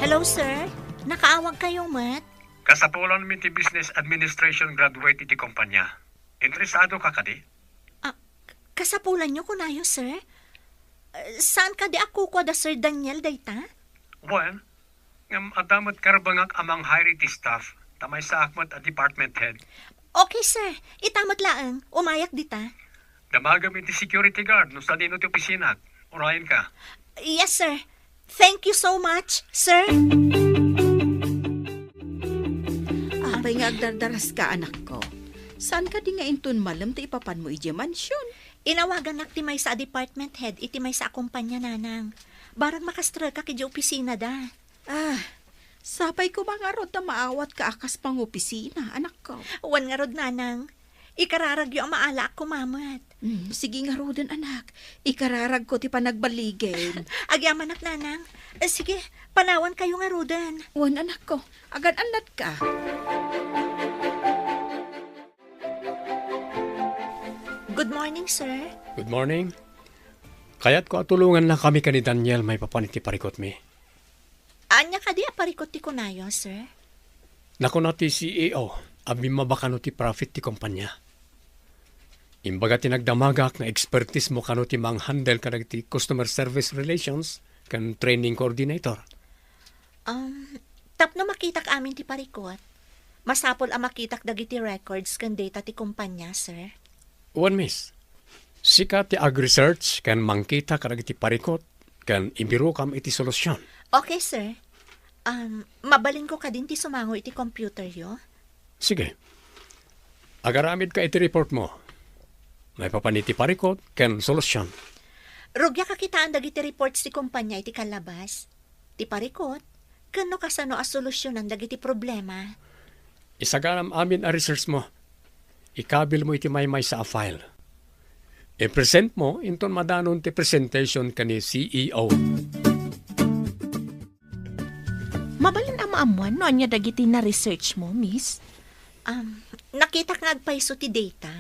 Hello, sir. Nakaawag kayo met? Kasapulanmi ti Business Administration graduate iti kompanya. Interesado ka kadi? Ah, kasapulanyo kunayo, sir? Eh, saan kadi a kukua da Sir Daniel dayta? Wen, ngem adda met karbengak a mang-hire iti staff, ta maysaak met a department head. Okay, sir. Ita met laeng, umayak dita. Damagam iti security guard no sadino ti opisinat. Urayenka. Yes, sir. Thank you so much, sir. Apay nga agdardaraska, anakko? Saan kadi nga inton malem ti ipapanmo idiay mansion? Inawagannak ti maysa a department head iti maysa a kompanya, nanang. Barang makastrekak idiay opisinada. Ah, sapay koma ngarud ta maawatka a kas pangopisina, anakko. Wen ngarud, nanang. Ikararagyo a maalaak koma met. Hmm, sige ngaruden, anak. Ikararagko ti panagbaligim. Agyamanak, nanang. Eh, sige, panawankayo ngaruden. Wen, anakko. Agan-annatka. Good morning, sir. Good morning. Kayatko a tulongannakami ken ni Daniel maipapan iti parikutmi. Ania kadi a parikut ti kunayo, sir? Nakuna ti C E O a bimmaba kano ti profit ti kompanya. Imbaga ti nagdamagak nga expertise mo kano ti manghandle kadagiti customer service relations ken training coordinator. Um, tapno makitak amin ti parikut, masapul a makitak dagiti records ken data ti kompanya, sir. Wen, miss. Sika ti ag-research ken mangkita kadagiti parikut ken ibirokam iti solusyon. Okay, sir. Um, mabalinko kadin ti sumango iti computeryo? Sige. Agaramidka iti report mo. Maipapan iti parikut ken solusyon. Rugiak a kitaan dagiti reports ti kompanya iti kallabas, ti parikut, ken no kasano a solusyonan dagiti problema. Isaganam amin a research mo. Ikabil mo iti maymaysa a file. I-present mo inton madanon ti presentation ken ni C E O. Mabalin a maammuan no ania dagiti na-research mo, miss? Um, nakitak nga agpayso ti data.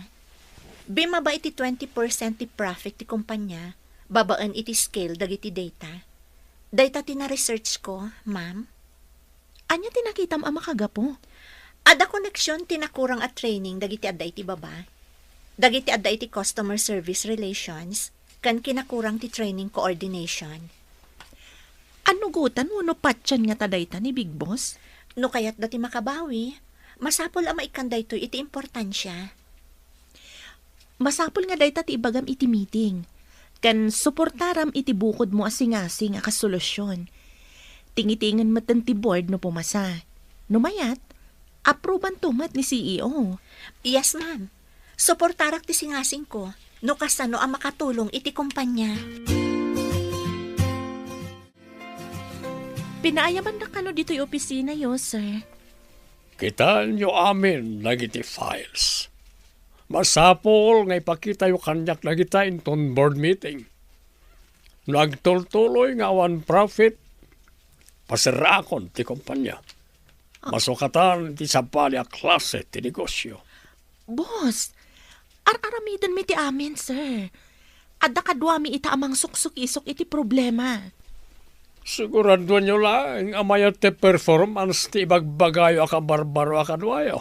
Bimmaba iti twenty percent ti profit ti kompanya babaen iti scale dagiti data. Dayta ti na-research ko, ma'am. Ania ti nakitam a makagapu? Adda connection ti nakurang a training dagiti adda iti baba, dagiti adda iti customer service relations, ken kinakurang ti training coordination. Annugotan wenno patien ngata dayta ni Big Boss? No kayatda ti makabawi, masapul a maikkan daytoy iti importansia. Masapul nga dayta ti ibagam iti meeting, ken suportaram iti bukodmo a singasing a kas solusyon. Tingitingen metten ti board no pumasa. No mayat, approbanto met ni C E O. Yes, ma'am. Suportarak ti singasingko no kasano a makatulong iti kompanya. Pinaayamannak kano ditoy opisinayo, sir? Kitaenyo amin dagiti files. Masapul nga ipakitayo kaniak dagita inton board meeting. No agtultuloy nga awan profit, paserraakon ti kompanya. Masukatan ti sabali a klase ti negosyo. Boss, ar-aramidenmi ti amin, sir. Adda kaduami ita a mangsuksukisok iti problema. Siguraduanyo laeng a mayat ti performance ti ibagbagayo a kabarbaro a kaduayo.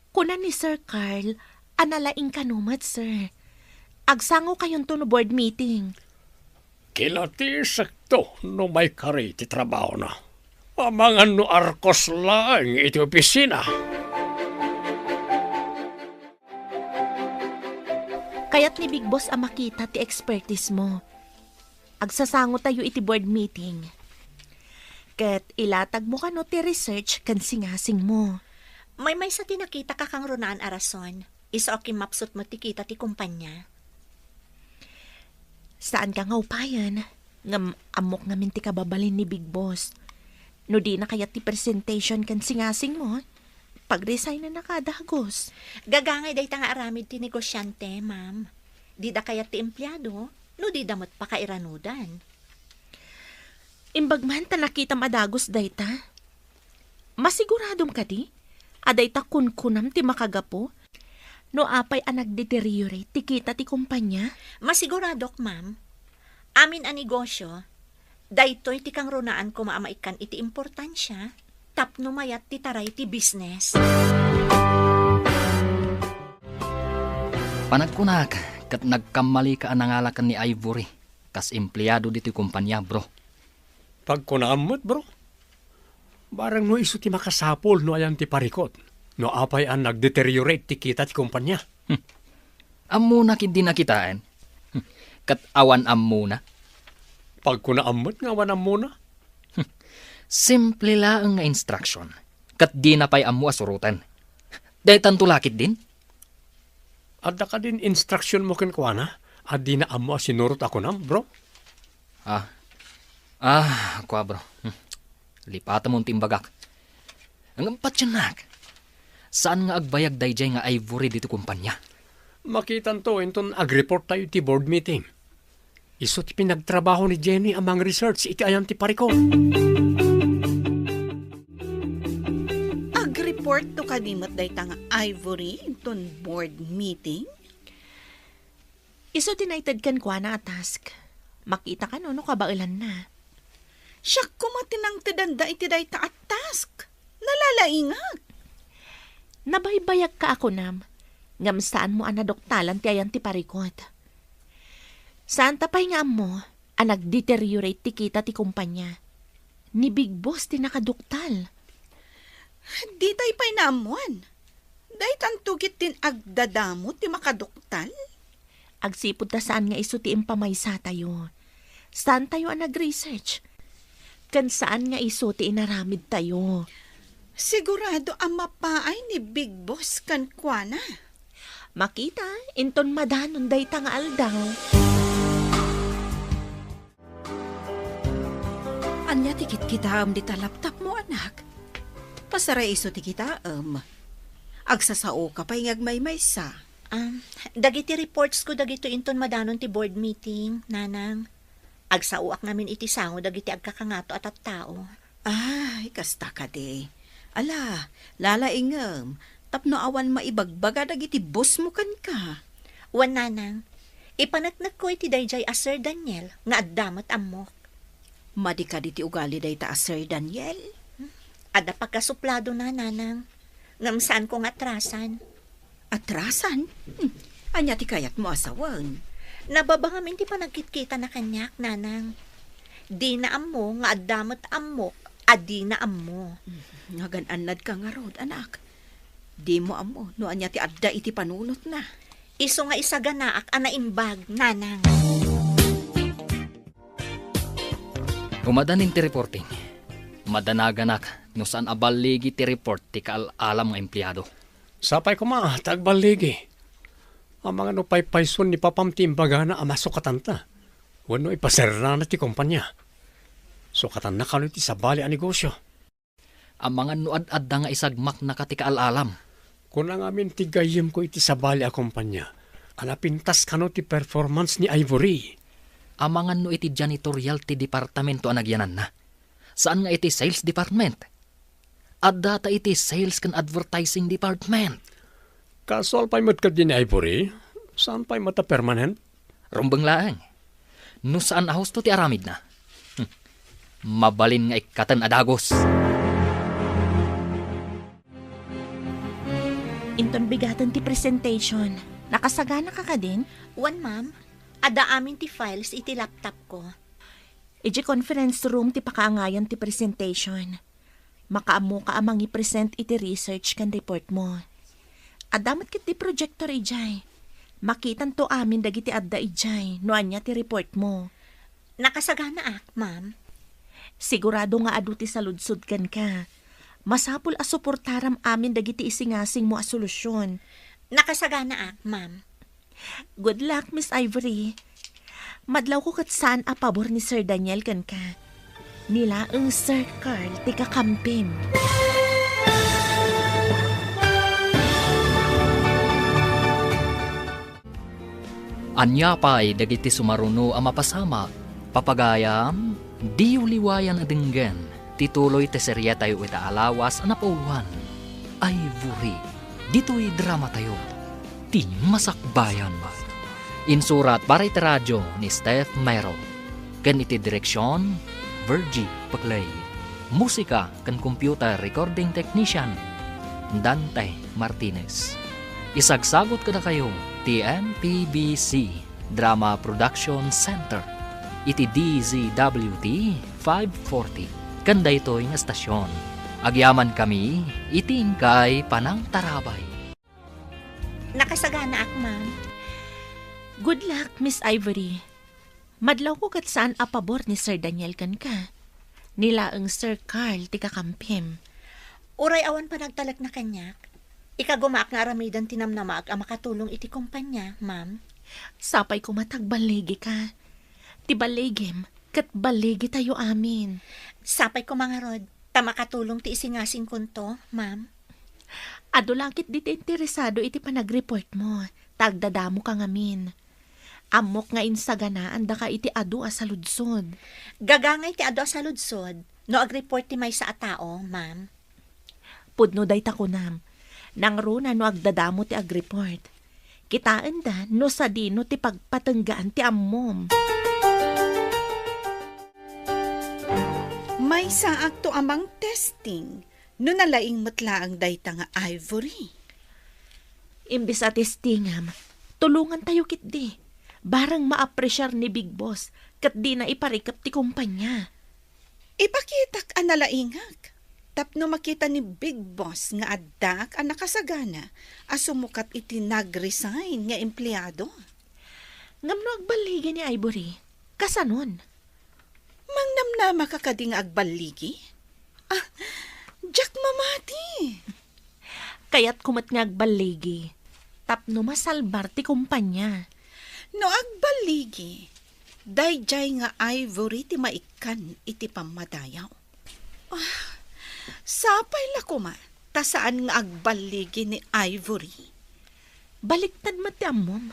Kuna ni Sir Carl a nalaing kano met, sir. Agsangokayonto no board meeting. Kinatisekto no maikari ti trabahona. Amangan no arkos laeng iti opisina. Kayat ni Big Boss a makita ti expertise mo. Agsasangotayo iti board meeting. Ket ilatag mo kano ti research ken singasing mo. Maymaysa ti nakita ka kangrunaan a rason. Isu a kimmapsut met ti kita ti kumpanya. Saanka nga upayen, ngem ammok ngamin ti kababalin ni Big Boss. No dina kayat ti presentation ken singasing mo, pag-resignannak a dagus. Gagangay dayta nga aramid ti negosyante, ma'am. Dida kayat ti empleyado, no dida met pakairanudan. Imbag man ta nakitam a dagus dayta. Masiguradom kadi a dayta kunkunam ti makagapu no apay a nagdeteriorate ti kita ti kumpanya? Masiguradok, ma'am. Amin a negosyo, daytoy ti kangrunaan koma a maikkan iti importansia tapno mayat ti taray ti business. Panagkunak, ket nagkammalika a nangala ken ni Ivory kas empleado ditoy kumpanya, bro. Pagkunaam met, bro. Barang no isu ti makasapul no ayan ti parikut, no apay a nagdeteriorate ti kita ti kumpanya. Hmm. Ammona ketdi nakitaen. Hmm. Ket awan ammona. Pagkunaam met nga awan ammona. Hmm. Simple laeng nga instruction. Ket dina pay ammo a suroten. Daytanto la ketdin? Adda kadin instruction mo kenkuana a dina ammo a sinurot a kunam, bro? Ah. Ah, kua, bro. Hmm. Lipatamon ti imbagak. Ngem patiennak. Saan nga agbayag daydiay nga Ivory ditoy kumpanya? Makitanto inton agreport tayo iti board meeting. Isu ti pinagtrabaho ni Jenny a mangresearch iti ayan ti parikut. Agreport to kadi met dayta nga Ivory inton board meeting? Isu ti naited kenkuana a task. Makita kano no kabaelanna. Siak koma ti nangtedanda iti dayta a task. Nalalaingak. Nabaybayagka a kunam, ngem saanmo a naduktalan ti ayan ti parikut. Saanta pay nga ammo a nagdeteriorate ti kita ti kumpanya. Ni Big Boss ti nakaduktal. Ditay pay naammuan. Daytanto ketdin agdadamo ti makaduktal? Agsipud ta saan nga isu ti impamaysatayo. Saantayo a nag-research. Ken saan nga isu ti inaramidtayo. Sigurado a mapaay ni Big Boss kenkuana. Makita, inton madanon dayta nga aldaw. Ania ti kitkitaem dita laptopmo, anak? Pasaray isu ti kitaem. Agsasaoka pay nga agmaymaysa. Um, dagiti reports ko dagito inton madanon ti board meeting, Nanang. Agsaoak ngamin iti sango dagiti agkakangato a tattao. Ay, kasta kadi. Ala, lalaingem, tapno awan maibagbaga dagiti bossmo kenka. Wen, Nanang, ipaneknekko iti daydiay a Sir Daniel nga adda met ammok. Madi kadi ti ugali dayta a Sir Daniel? Adda pagkasupladona, Nanang. Ngem saanko nga atrasan. Atrasan? Hmm. Ania ti kayatmo a sawen? Nababa ngamin ti panagkitkitana kaniak, Nanang. Dina ammo nga adda met ammok a dina ammo. Hmm. Nagan-annadka ngarud, anak. Dimo ammo no ania ti adda iti panunotna. Isu nga isaganaak a naimbag, Nanang. Umadanin ti reporting. Madanaganak no saan a balligi ti report ti kaal-alam nga empleado. Sapay koma ta agballigi. Amangan no paypayson ni papam ti imbagana a masukatanta wenno ipaserrana ti kompania. Sukatanna kano iti sabali a negosio. Amangan no ad-adda nga isagmaknaka ti kaal-alam. Kuna ngamin ti gayyemko iti sabali a kompania a napintas kano ti performance ni Ivory. Amangan no iti janitorial ti departamento a nagyananna. Saan nga iti sales department. Adda ta iti sales ken advertising department. Kasual pay met kadin ni Ivory, saan pay met a permanent? Rumbeng laeng. No saan a husto ti aramidna, hmm, mabalin nga ikkaten a dagus. Inton bigaten ti presentation, nakasaganaka kadin? Wen, ma'am. Adda amin ti files iti laptop ko. Iti conference room ti pakaangayan ti presentation. Makaammoka a mangipresent iti research ken report mo. Adda met ketdi projector idiay. Makitanto amin dagiti adda idiay no ania ti report mo. Nakasaganaak, ma'am. Sigurado nga adu ti saludsod kenka. Masapul a suportaram amin dagiti isingasing mo a solusyon. Nakasaganaak, ma'am. Good luck, Miss Ivory. Madlawko ket saan a pabor ni Sir Daniel kenka. Ni laeng Sir Carl ti kakampim. Ania pay dagiti sumaruno a mapasamak? Papagayam, diyo liwayan a denggen ti tuloy ti seriatayo ita a lawas a napauluan, Ivory, ditoy dramatayo, Ti Masakbayan. Insurat para iti radio ni Steph Mero, ken iti direksion, Virgie Paclay. Musika ken computer recording technician, Dante Martinez. Isagsagut kadakayo ti M P B C Drama Production Center iti D Z W T five forty. Ken daytoy nga estasion, agyamankami iti inkay panangtarabay. Nakasaganaak, ma'am. Good luck, Miss Ivory. Madlawko ket saan a pabor ni Sir Daniel kenka. Ni laeng Sir Carl ti kakampim. Uray awan panagtalekna kaniak, ikagumaak nga aramiden ti namnamaak a makatulong iti kompania, ma'am. Sapay koma ta agballigika. Ti balligim ket balligitayo amin. Sapay koma ngarud ta makatulong ti isingasingkonto, ma'am. Adu la ketdi ti interesado iti panagreport mo, ta agdadamoka ngamin. Ammok nga insaganaandaka iti adu a saludsod. Gagangay ti adu a saludsod no agreport ti maysa a tao, ma'am. Pudno dayta kunam. Nangruna no agdadamo ti agreport. Kitaenda no sadino ti pagpatenggaan ti ammom. Maysaakto a mangtesting no nalaing met laeng dayta nga Ivory. Imbes a testingam, tulongantayo ketdi. Bareng maapresiar ni Big Boss ket dina iparikep ti kompania. Ipakitak a nalaingak tapno makita ni Big Boss nga addaak a nakasagana a sumukat iti nag-resign nga empleado. Ngem no agballigi ni Ivory, kasanon? Mangnamnamaka kadi nga agballigi? Ah, diak mamati. Kayatko met nga agballigi tapno masalbar ti kompania. No agballigi, daydiay nga Ivory ti maikkan iti pammadayaw. Ah, sapay la koma ta saan nga agballigi ni Ivory. Baliktad met ti ammom.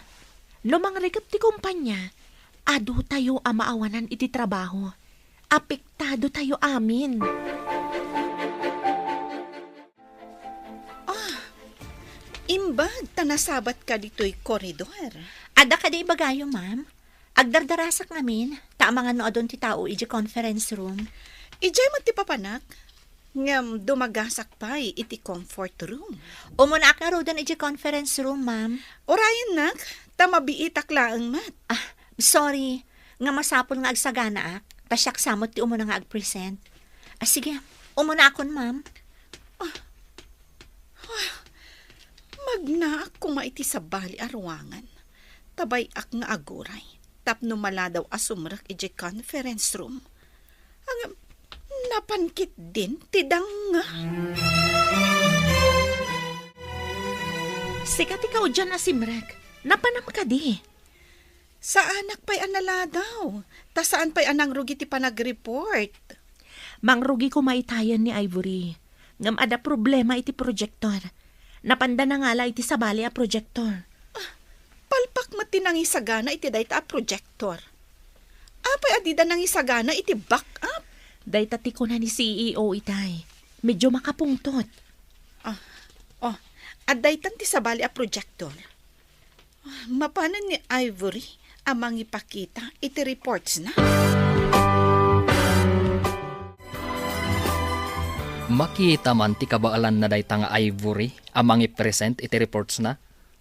No mangrikep ti kompania, adutayo a maawanan iti trabaho. Apektado tayo amin. Ah, imbag ta nasabatka ditoy koridor. Adda kadi ibagayo, ma'am? Agdardarasak ngamin, ta amangan no adun ti tao iti conference room. Idiay met ti papanak, ngem dumagasak pay iti comfort room. Umunaak ngaruden iti conference room, ma'am. Urayennak, ta mabiitak laeng met. Ah, sorry, nga masapul nga agsaganaak, ta siak sa met ti umuna nga agpresent. Ah, sige, umunaakon, ma'am. Ah, ah, magnaak koma iti sabali a ruangan. Ta bay-ak nga aguray tapno maladaw a sumrek idiay conference room. Ngem, napan ketdin ti dangngeg. Sika ti kaudian a simrek. Napanam kadi? Saanak pay a naladaw, ta saan pay a nangrugi ti panagreport. Mangrugi koma itayen ni Ivory. Ngem adda problema iti projector. Napanda nangala iti sabali a projector. Ah, palpak met ti nangisagana iti dayta a projector. Apay a dida nangisagana iti backup? Dayta ti kuna ni C E O itay. Medyo makapungtot. Ah, oh, adda itan ti sabali a projector. Mapanen ni Ivory a mangipakita iti reportsna. Makita man ti kabaelanna dayta nga Ivory a mangipresent iti reportsna?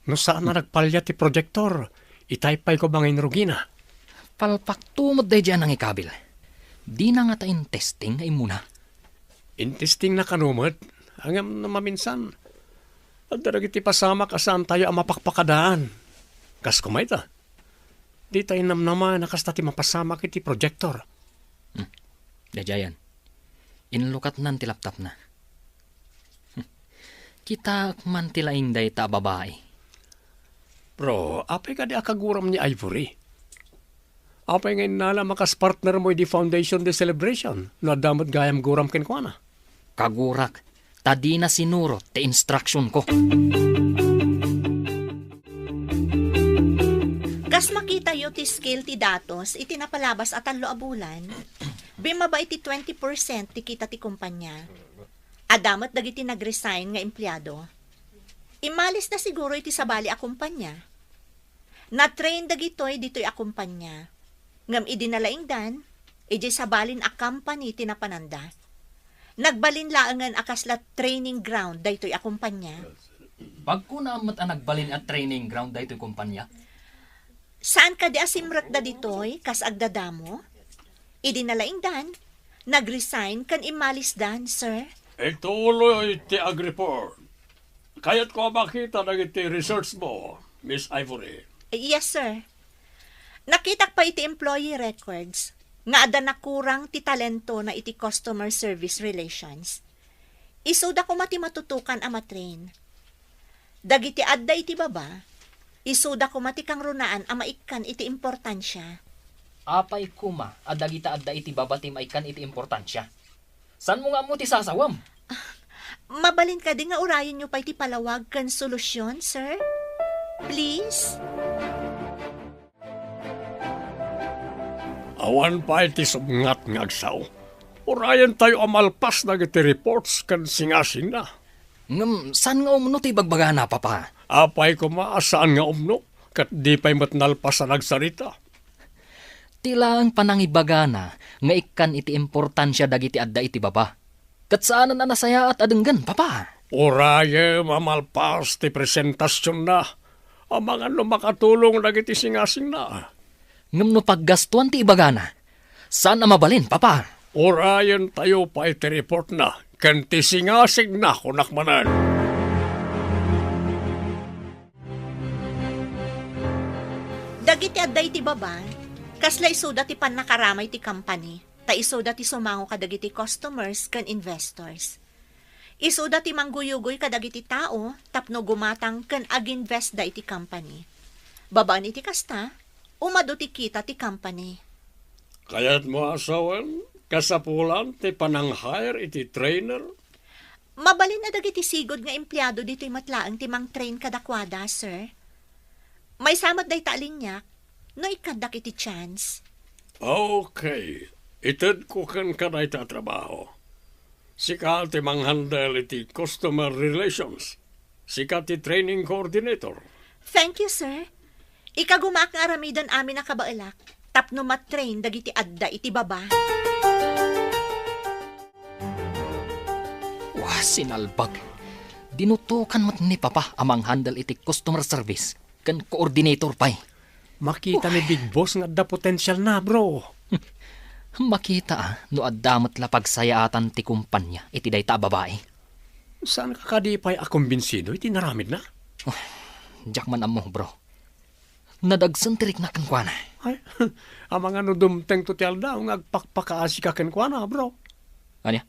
No saan a nagpalia ti projector, itay pay koma nga inrugina. Palpakto met daydiay a nangikabil. Dina ngata intesting nga immuna. Intestingna kano met, ngem no maminsan, adda dagiti pasamak a saantayo a mapakpakadaan. Kas kumayta, ditay namnama a kasta ti mapasamak iti projector. Hmm. Daydiayen, inlukatnan ti laptopna. Kitaek man ti laing dayta a babai. Bro, apay kadi a kaguram ni Ivory? Apay nga innala a kas partner mo idi Foundation Day celebration no adda met gayam guram kenkuana? Kagurak, ta dina sinurot ti instructionko. Kas makitayo ti scale ti datos iti napalabas a tallo a bulan, bimmaba iti twenty percent ti kita ti kumpanya. Adda met dagiti nag-resign nga empleado. Immalisda siguro iti sabali a kumpanya. Na-train dagitoy ditoy a kumpanya. Ngem idi nalaingdan, idiay sabalin a company ti napananda. Nagbalin laengen a kasla training ground daytoy a kumpanya. Pagkunam met a nagbalin a training ground daytoy kumpanya? Saan kadi a simrekda ditoy kas agdadamo? Idi nalaingdan, nag-resign ken immalisdan, sir. Ituloy ti ag-report. Kayatko a makita dagiti results mo, Miss Ivory. Yes, sir. Nakitak pay iti employee records nga adda nakurang ti talentona iti customer service relations. Isuda koma ti matutukan a matrain. Dagiti adda iti baba, isuda koma ti kangrunaan a maikkan iti importansia. Apay koma a dagita adda iti baba ti maikkan iti importansia? Saanmo nga ammo ti sasawem? Mabalin kadi nga urayenyo pay ti palawag ken solusyon, sir? Please? Awan pay ti subngat nga agsao. Urayentayo a malpas dagiti reports ken singasingna. Ngem saan nga umno ti ibagbagana, Papa? Apay koma a saan nga umno, ket di pay met nalpas a nagsarita. Ti laeng panangibagana nga ikkan iti importansia dagiti adda iti baba. Ket saanen a nasayaat a denggen, Papa. Urayem a malpas ti presentasionna, amangan no makatulong dagiti singasingna. Ngem no paggastuan ti ibagana, saan a mabalin, Papa. Urayentayo pay ti reportna ken ti singasingna, kunak manen. Dagiti adda iti baba, kasla isuda ti pannakaramay ti company. Ta isuda ti sumango kadagiti customers ken investors. Isuda ti mangguyugoy kadagiti tao tapno gumatang ken aginvestda iti company. Babaen iti kasta, umadu ti kita ti company. Kayatmo a sawen, kasapulan ti panang-hire iti trainer? Mabalin a dagiti sigud nga empleado ditoy met laeng ti mangtrain kadakuada, sir. Maysa met dayta a liniak, no ikkandak iti chance. Okay. Itedko kenka dayta a trabaho. Sika ti manghandle iti customer relations. Sika ti training coordinator. Thank you, sir. Ikagumaak nga aramiden amin a kabaelak tapno matrain dagiti adda iti baba. Wah, sinalbag. Dinutokan met ni Papa a manghandle iti customer service ken coordinator pay. Makita ni Big Boss nga adda potensial na, bro. Makita, ah, no adda met la pagsayaatan ti kumpanya iti dayta a babai. Saan ka kadi pay a kumbinsido iti naramidna? Oh, diak man ammo, bro. Nadagsen ti rikna kenkuana. Ay, amangan no dumtengto ti aldaw nga agpakpakaasika kenkuana, bro. Ania?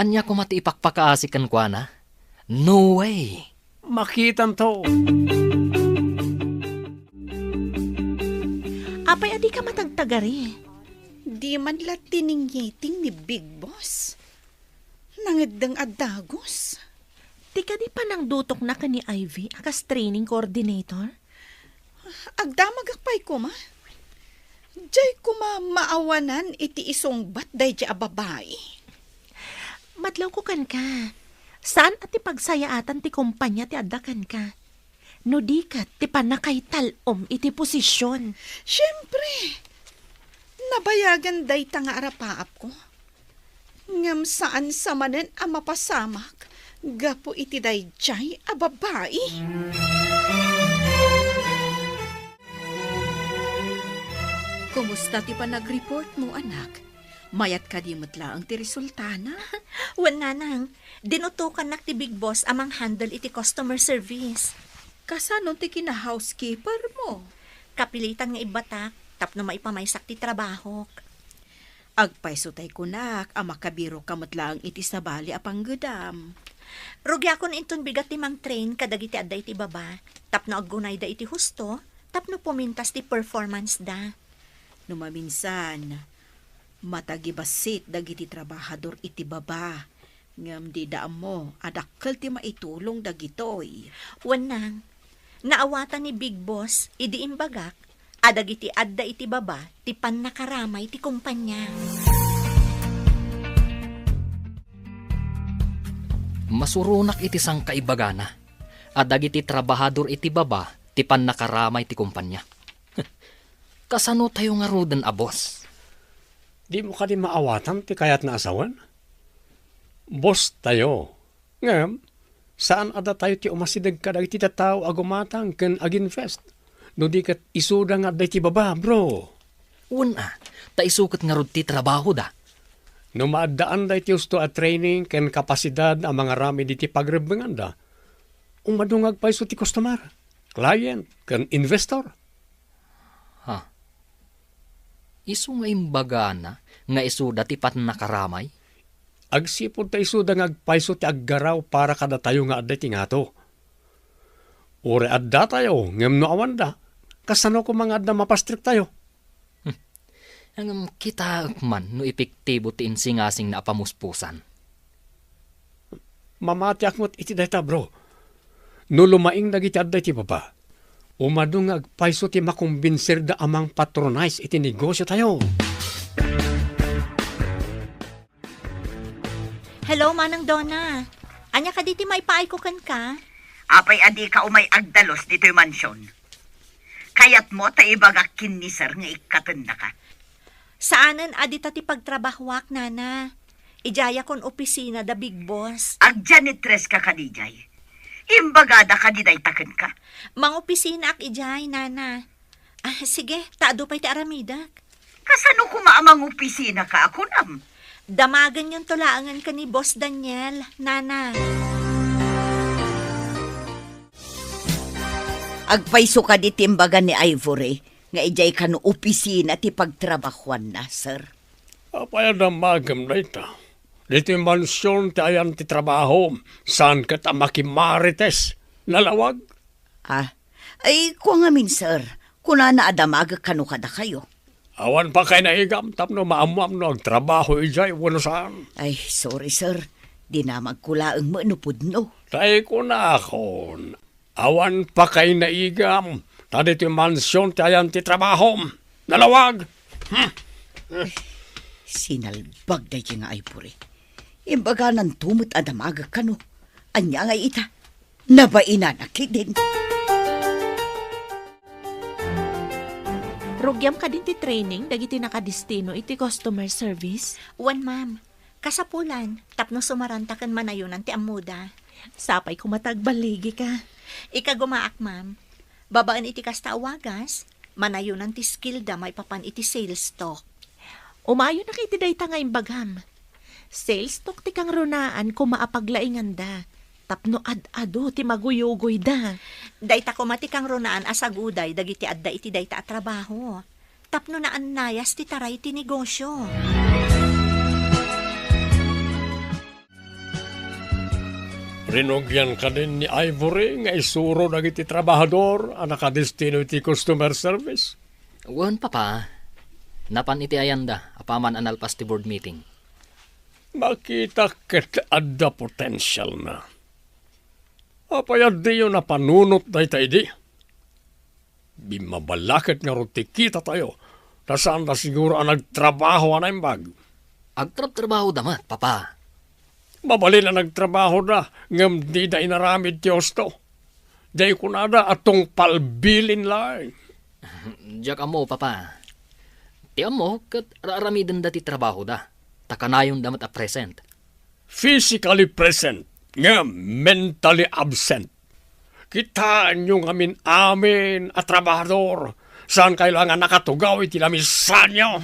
Ania koma ti ipakpakaasi kenkuana? No way! Makitanto. Apay a dika matagtagari? Di man la tiningiting ni Big Boss. Nangeddeng a dagus. Ti kadi panangdutokna ken ni Ivy a kas training coordinator? Agdamagak pay koma. Diay koma maawanan iti isungbat daydiay a babai. Madlawko kenka. Saan a ti pagsayaatan ti kumpanya ti adda kenka. No di ket ti pannakaital-om iti posisyon. Siempre, nabayagan dayta nga arapaapko. Ngem saan sa manen a mapasamak gapu iti daydiay a babai. Kumusta ti panagreport mo, anak? Mayat kadi met laeng ti resultana? Wen, nanang, dinutokannak ti Big Boss a manghandle iti customer service. Kasano ti kina-housekeeper mo? Kapilitan nga ibbatak tapno maipamaysak ti trabahok. Agpayso tay kunak a makabiroka met laeng iti sabali a panggedam. Rugiakon inton bigat ti mangtrain kadagiti adda iti baba tapno aggunayda iti husto tapno pumintas ti performance da. No maminsan, matagibassit dagiti trabahador iti baba, ngem dida ammo a dakkel ti maitulong dagitoy. Wen nang, naawatan ni Big Boss idi imbagak a dagiti adda iti baba ti pannakaramay ti kumpanya. Masuronak iti sangkaibagana a dagiti trabahador iti baba ti pannakaramay ti kumpanya. Kasano tayo ngaruden a boss? Dimo kadi maawatan ti kayatna a sawen? Boss tayo. Ngem, saan a datayo ti umasideg kadagiti tattao a gumatang ken aginvest. No di ket isuda nga adda iti baba, bro. Wen a, ta isu ket ngarud ti trabahoda. No maaddaanda iti husto a training ken kapasidad a mangaramid iti pagrebbenganda, umadu nga agpayso ti customer, client, ken investor. Ha? Isu nga imbagana nga isuda ti pannakaramay? Agsipud ta isuda nga agpayso ti aggaraw para kadatayo nga adda iti ngato. Uray addatayo, ngem no awanda, kasano koma nga adda mapastriktayo? Hmm. Ngem kitaek man no epektibo ti insingasingna a pamuspusan. Mamatiak met iti dayta, bro. No lumaing dagiti adda iti baba, umadu nga agpayso ti makombinsirda a mangpatronize iti negosiotayo. Hello, Manang Donna. Ania kadi ti maipaayko kenka? Apay a dika umay agdalus ditoy mansion? Kayatmo ta ibagak ken ni Sir nga ikkatennaka? Saanen a dita ti pagtrabahoak, Nana. Idiayakon opisina da Big Boss. Agjanitress ka kadi idiay? Imbagada kadi dayta kenka? Mangopisinaak idiay, Nana. Ah, sige, ta adu pay ti aramidek. Kasano koma a mangopisinaka a kunam? Damagenyonto laengen ken ni Boss Daniel, Nana. Agpayso kadi ti imbaga ni Ivory nga idiay kano opisina ti pagtrabahoanna, sir? Apay a damagem dayta? Ditoy mansion ti ayan ti trabahom, saan ket a makimarites. Nalawag? Ah, ay, kua ngamin, sir. Kunana a damagek kano kadakayo. Awan pakainaigam tapno maammoam no agtrabaho idiay wenno saan. Ay, sorry, sir. Dinamagko laeng met no pudno. Tay kunakon, awan pakainaigam, ta ditoy mansion ti ayan ti trabahom. Nalawag! Hmm. Sinalbag daydi nga Ivory. Imbaganan to met a damagek kano. Ania nga ita? Nabainana ketdin. Rugiam kadin ti training dagiti nakadestino iti customer service? Wen, ma'am. Kasapulan, tapno sumaranta ken manayonan ti ammoda. Sapay koma ta agballigika. Ikagumaak, ma'am. Babaen iti kasta a wagas, manayonan ti skillda maipapan iti sales talk. Umayonak iti dayta nga imbagam. Sales talk ti kangrunaan koma a paglainganda, tapno ad-adu ti maguyugoyda. Dayta koma ti kangrunaan a saguday dagiti adda iti dayta a trabaho, tapno naannayas ti taray ti negosio. Rinugian kadin ni Ivory nga isuro dagiti trabahador a nakadestino iti customer service? Wen, Papa. Napan iti ayanda apaman a nalpas ti board meeting. Makitak ket adda potensialna. Apay a diyo napanunot dayta idi? Bimmabalaket ngarud ti kitatayo, ta saanda siguro a nagtrabaho a naimbag. Agtrabtrabahoda met, Papa. Mabalin a nagtrabahoda, ngem dida inaramid ti husto. Diay kunada a tungpalbilin laeng. Diak ammo, Papa. Ti ammo, ket raaramidenda ti trabahoda, ta kanayonda met a present. Physically present, ngem mentally absent. Kitaenyo ngamin amin a trabahador, saankayo la nga nakatugaw iti lamisanyo.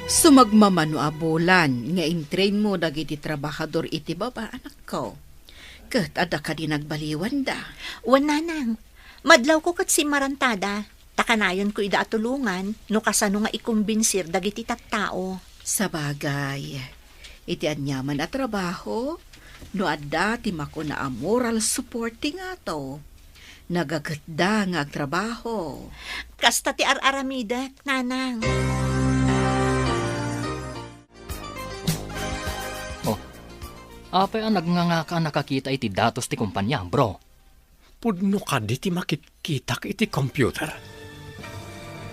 Sumagmamano a bulan nga intrainmo dagiti trabahador iti baba, anak. addakko. Ket adda kadi nagbaliwanda? Wen, nanang. Madlawko ket simmarantada. Ta kanayonko ida a tulongan no kasano nga ikombinsir dagiti tattao. Sabagay, iti aniaman a trabaho, no adda ti makuna a moral support ti ngato, nagagtda nga agtrabaho. Kasta ti ar-aramidek, nanang. Oh, apay a nagngangaka a nakakita iti datos ti kompania, bro? Pudno kadi ti makitkitak iti computer?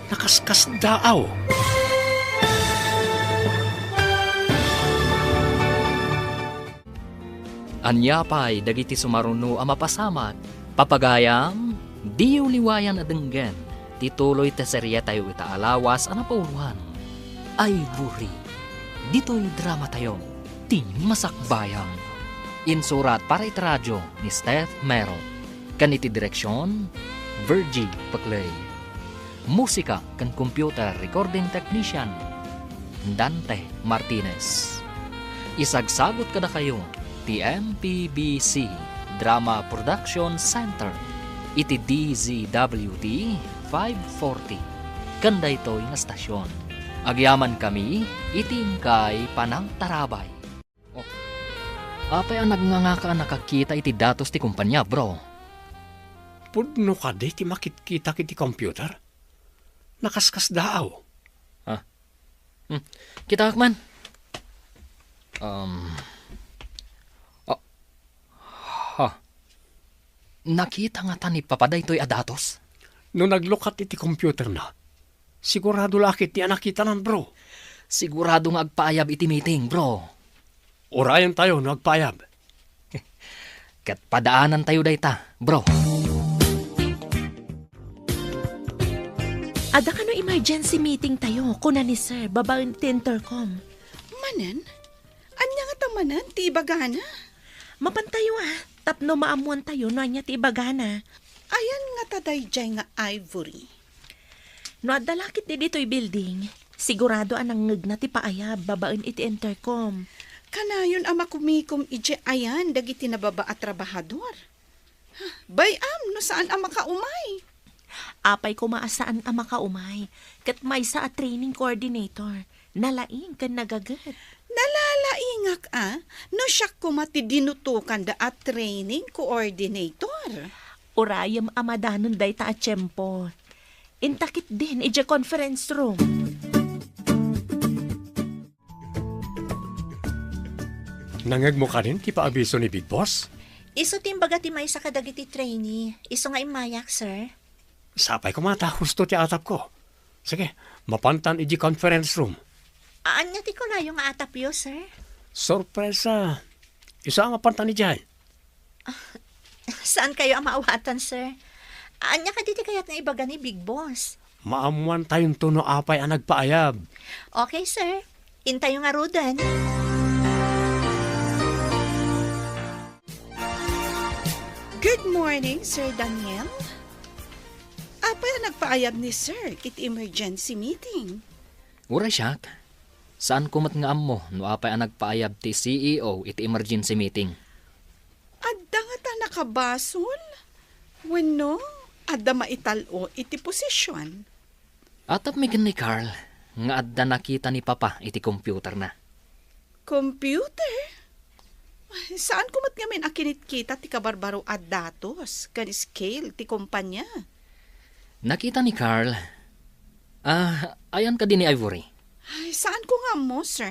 Nakaskasdaaw. Ania pay dagiti sumaruno a mapasamak? Papagayam, diyo liwayan a denggen ti tuloy ti serietayo ita a lawas a napauluan, Ivory. Ditoy dramatayo, ti masakbayan. Insurat para iti radio ni Steph Mero. Ken iti direksion, Virgie Peclay. Musika ken computer recording technician, Dante Martinez. Isagsagut kadakayo ti M P B C Drama Production Center iti D Z W T five forty ken daytoy nga stasyon. Agyamankami iti inkay panangtarabay. Oh. Apay a nagngangaka a nakakita iti datos ti kompania, bro? Pudno kadi ti makitkitak iti computer? Nakaskasdaaw. Ah. Hmm. Kitaak man. Um. Ah. Ha. Nakita ngata ni Papa daytoy a datos? No naglukat iti computerna, sigurado la a ketdi a nakitanan, bro. Sigurado nga agpaayab iti meeting, bro. Urayentayo no agpaayab. Ket padaanantayo dayta, bro. Adda kano emergency meeting tayo, kuna ni Sir, babaen ti intercom. Manen? Ania ngata manen ti ibagana? Mapantayo, ah, tapno maammoantayo no ania ti ibagana. Ayan ngata daydiay nga Ivory? No adda la ketdi ditoy building, sigurado a nangngegna ti paayab babaen iti intercom. Kanayon a makumikom idiay ayan dagiti nababa a trabahador. Bay-am no saan a makaumay. Apay koma a saan a makaumay, ket maysa a training coordinator, nalaing ken nagaget. Nalalaingak a no siak koma ti dinutokanda a training coordinator. Urayem a madanon dayta a tiempo. Inta ketdin idiay conference room. Nangngegmo kadin ti paabiso ni Big Boss? Isu ti imbaga ti maysa kadagiti trainee. Isu nga immayak, sir. Sapay koma ta husto ti atapko. Sige, mapantan idiay conference room. Ania ti kunayo nga atapyo, sir? Sorpresa. Isu a mapantan idiay. Saankayo a maawatan, sir? Ania kadi ti kayat nga ibaga ni Big Boss? Maammoantayonto no apay a nagpaayab. Okay, sir. Intayo ngaruden. Good morning, Sir Daniel. Apay a nagpaayab ni Sir iti emergency meeting? Uray siak, saanko met nga ammo no apay a nagpaayab ti C E O iti emergency meeting. Adda ngata nakabasol? Wenno, adda maital-o iti posisyon? Atapmi ken ni Carl nga adda nakita ni Papa iti computerna. Computer? Ay, saanko met ngamin a kinitkita ti kabarbaro a datos ken scale ti kompanya. Nakita ni Carl. Ah, ayan kadi ni Ivory? Ay, saanko nga ammo, sir?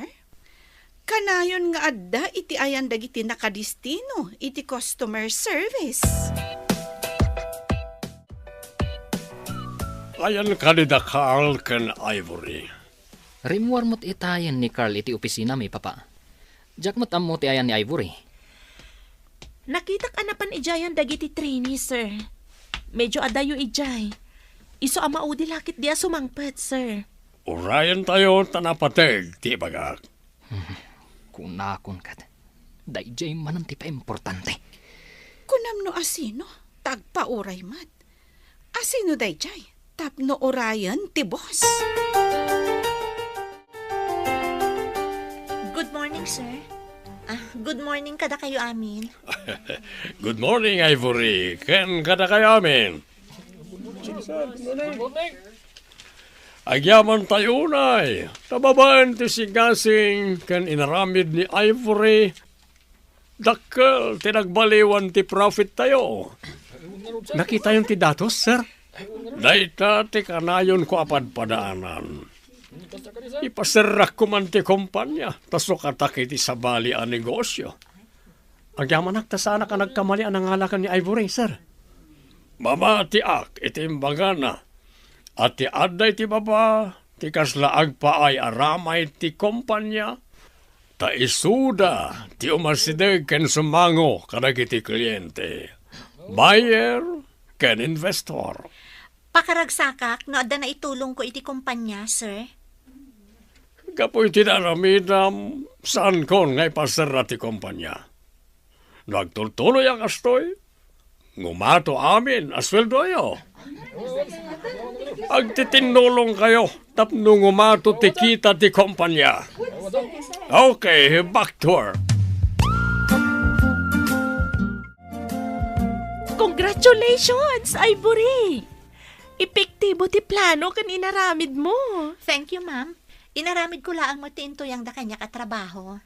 Kanayon nga adda iti ayan dagiti nakadistino iti customer service. Ayan kadi da Carl ken Ivory? Rimmuar met itayen ni Carl iti opisinami, Papa. Diak met ammo ti ayan ni Ivory. Nakitak a napan idiayan dagiti trainee, sir. Medyo adayo idiay. Isu a maudi la ketdi a sumangpet, sir. Urayentayo ta napateg ti ibagak. Kunakon ket, daydiay manen ti paimportante. Kunam no asino, ta agpauray met. Asino daydiay? Tapno urayen ti boss. Good morning, sir. Ah, Good morning kadakayo amin. Good morning, Ivory, ken kadakayo amin. Agyaman tayo unay, ta babaen ti sigasing ken inaramid ni Ivory, dakkel ti nagbaliwan ti profit tayo. Nakitayon ti datos, sir? Dayta ti kanayonko a padpadaanan. Ipaserrakko man ti kompanya, ta sukatak iti sabali a negosyo. Agyamanak ta saanak a nagkamali a nangala ken ni Ivory, sir. Mamatiak iti imbagana a ti adda iti baba ti kasla agpaay a ramay ti kompanya, ta isuda ti umasideg ken sumango kadagiti kliente, buyer ken investor. Pakaragsakak no adda naitulongko iti kompanya, sir. Gapu iti naramidam, saankon nga ipaserra ti kompanya. No agtultuloy a kastoy, ngumato amin a sueldoyo. Agtitinnulongkayo tapno ngumato ti kita ti kompanya. Okay, back to work. Congratulations, Ivory! Epektibo ti plano ken inaramidmo. Thank you, ma'am. Inaramidko laeng met ti intuyangda kaniak a trabaho.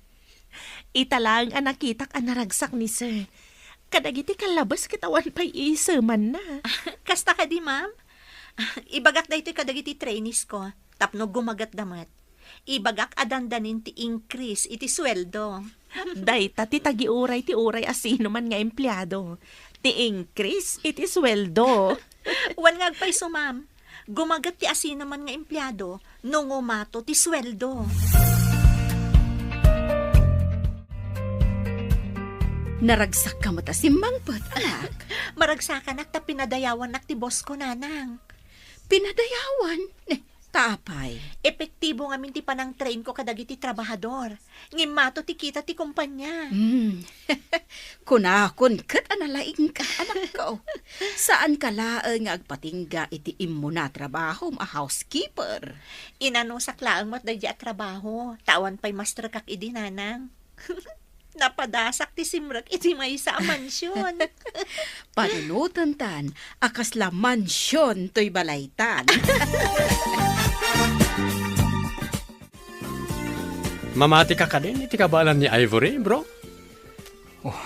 Ita laeng a nakitak a naragsak ni Sir. Kadagiti kallabes ket awan pay isemanna. Kasta kadi, ma'am? Ibagak daytoy kadagiti trainees ko tapno gumagetda met. Ibagak a dandanin ti increase iti sueldo. Dayta ti tagiuray ti uray a sinoman nga empleado. Ti increase iti sueldo. Wen nga agpayso, ma'am. Gumaget ti asinoman nga empleado no ngumato ti sueldo. Naragsakka met a simmangpet, anak. Maragsakanak ta pinadayawannak ti boss ko, nanang. Pinadayawan? Ne, ta apay? Epektibo ngamin ti panangtrain ko kadagiti trabahador. Ngimmato ti kita ti kompanya. Hmm. Kunakon ket a nalaingka, anakko. Saanka laeng nga agpatingga iti immuna a trabahom a housekeeper. Inanusak laeng met daydi a trabaho, ta awan pay masterkak idi, nanang. Napadasak ti simrek iti maysa a mansion. Panunotentan a kasla mansion toy balaytan. Mamatika kadin iti kabaelan ni Ivory, bro? Oh.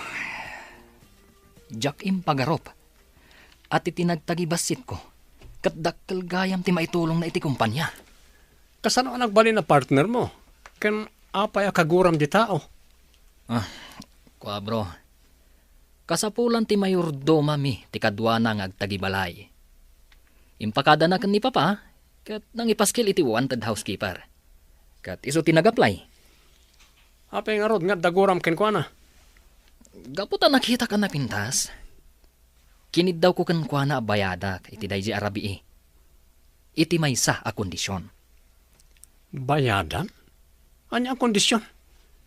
Diak impagarup a ti tinagtagibassitko, ket dakkel gayam ti maitulongna iti kompania. Kasano a nagbalin a partner mo? Ken apay a kaguram di tao? Ah, kua, bro. Kasapulan ti mayordomami ti kaduana nga agtagibalay. Impakadana ken ni Papa, ket nangipaskil iti wanted housekeeper. Ket isu ti nag-apply. Apay ngarud nga adda guram kenkuana? Gapu ta nakitak a napintas, kiniddawko kenkuana a bayadak iti daydi a rabii iti maysa a kondision. Bayadan? Ania a kondision?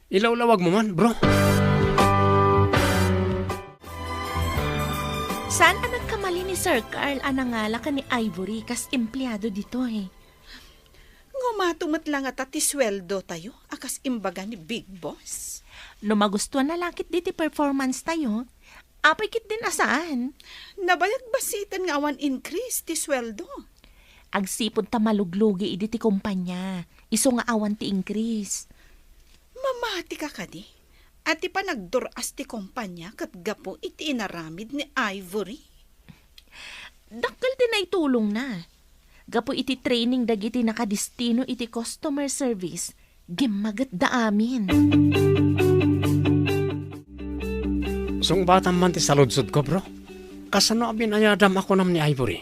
Ilawlawag mo man, bro. Saan a nagkamali ni Sir Carl a nangala ken ni Ivory kas empleado ditoy? Ngumato met la ngata ti sueldotayo a kas imbaga ni Big Boss? No magustuanna la ketdi ti performance tayo, apay ketdin a saan? Nabayag bassiten nga awan increase ti sueldo. Agsipud ta maluglugi idi ti kompanya, isu nga awan ti increase. Mamatika kadi a ti panagdur-as ti kompanya ket gapu iti inaramid ni Ivory? Dakkel ti naitulongna. Gapu iti training dagiti nakadistino iti customer service, gimmagetda amin. Sungbatam man ti saludsodko, bro. Kasano a binayadam a kunam ni Ivory?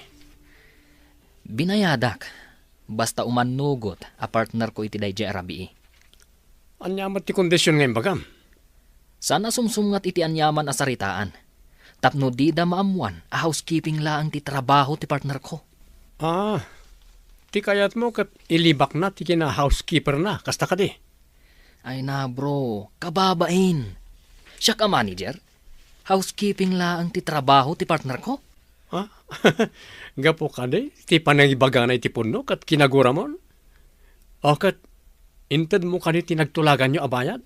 Binayadak, basta umannugot a partnerko iti daydiay a rabii. Ania met ti kondision nga imbagam? Saan a sumsumngat iti aniaman a saritaan, tapno dida maammuan a housekeeping laeng ti trabaho ti partnerko. Ah, ti kayatmo ket ilibakna ti kina-housekeeperna, kasta kadi? Ay na, bro, kababain. Siak a manager, housekeeping laeng ti trabaho ti partnerko. Ha? Gapu kadi ti panangibagana iti punno ket kinaguramon? O ket intedmo kadi ti nagtulaganyo a bayad?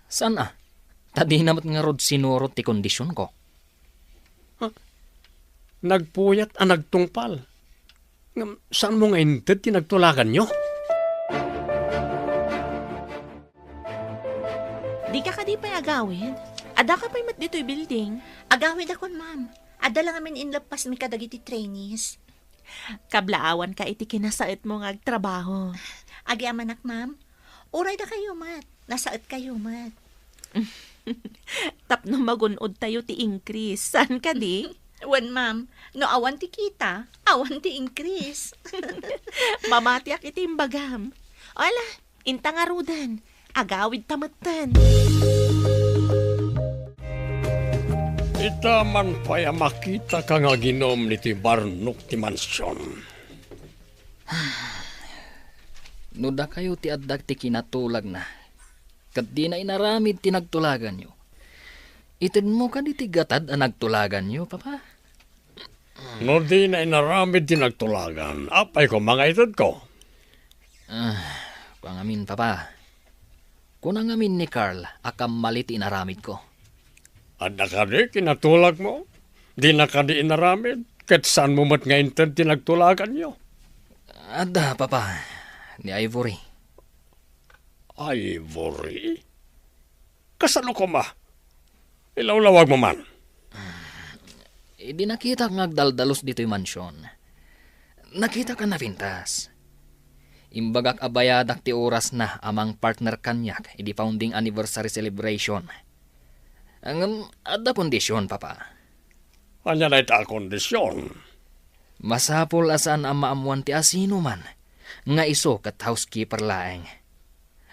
Saan a. Ta dina met ngarud sinurot ti kondisionko. Ha? Nagpuyat a nagtungpal. Ngem saanmo nga inted ti nagtulaganyo? Dika kadi pay agawid? Addaka pay met ditoy building? Agawidakon, ma'am. Adda la ngamin inleppasmi kadagiti trainees. Kablaawanka iti kinasaetmo nga agtrabaho. Agyamanak, ma'am. Uray dakayo met. Nasaetkayo met. Tapno magun-od tayo ti increase. Saan kadi? Wen, ma'am. No awan ti kita, awan ti increase. Mamatiak iti imbagam. Ala, inta ngaruden. Agawid ta metten. Ita man pay a makitaka nga aginum ditoy barnok ti mansion. No dakayo ti adda ti kinatulagna, ket dina inaramid ti nagtulaganyo, itedmo kadi ti gatad a nagtulaganyo, Papa? No dina inaramid ti nagtulagan, apay koma nga itedko? Ah, kuangamin, Papa. Kuna ngamin ni Carl a kammali ti inaramidko. Adda kadi kinatulagmo? Dina kadi inaramid, ket saanmo met nga inted ti nagtulaganyo? Adda, Papa, ni Ivory. Ivory? Kasano koma? Ilawlawagmo man. Idi nakitak nga agdaldalus ditoy mansion, nakitak a napintas. Imbagak a bayadak ti orasna a mangpartner kaniak idi founding anniversary celebration. Ngem adda kondision, Papa. Ania dayta a kondision? Masapul a saan a maammuan ti asinoman nga isu ket housekeeper laeng.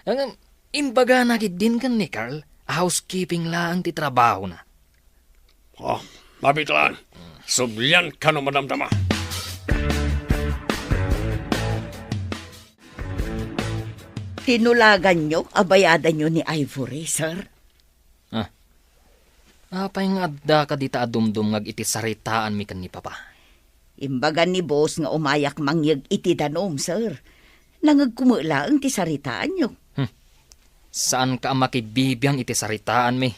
Ngem imbagana ketdin ken ni Carl a housekeeping laeng ti trabahona. Oh, mabiit laeng. Sublianka no madamdama. Tinulaganyo a bayadanyo ni Ivory, sir? Ah. Apay nga adda kadita a dumdumngag iti saritaanmi ken ni Papa? Imbagan ni boss nga umayak mangyeg iti danum, sir. Nangegko met laeng ti saritaanyo. Hmm. Saanka a makibibiang iti saritaanmi.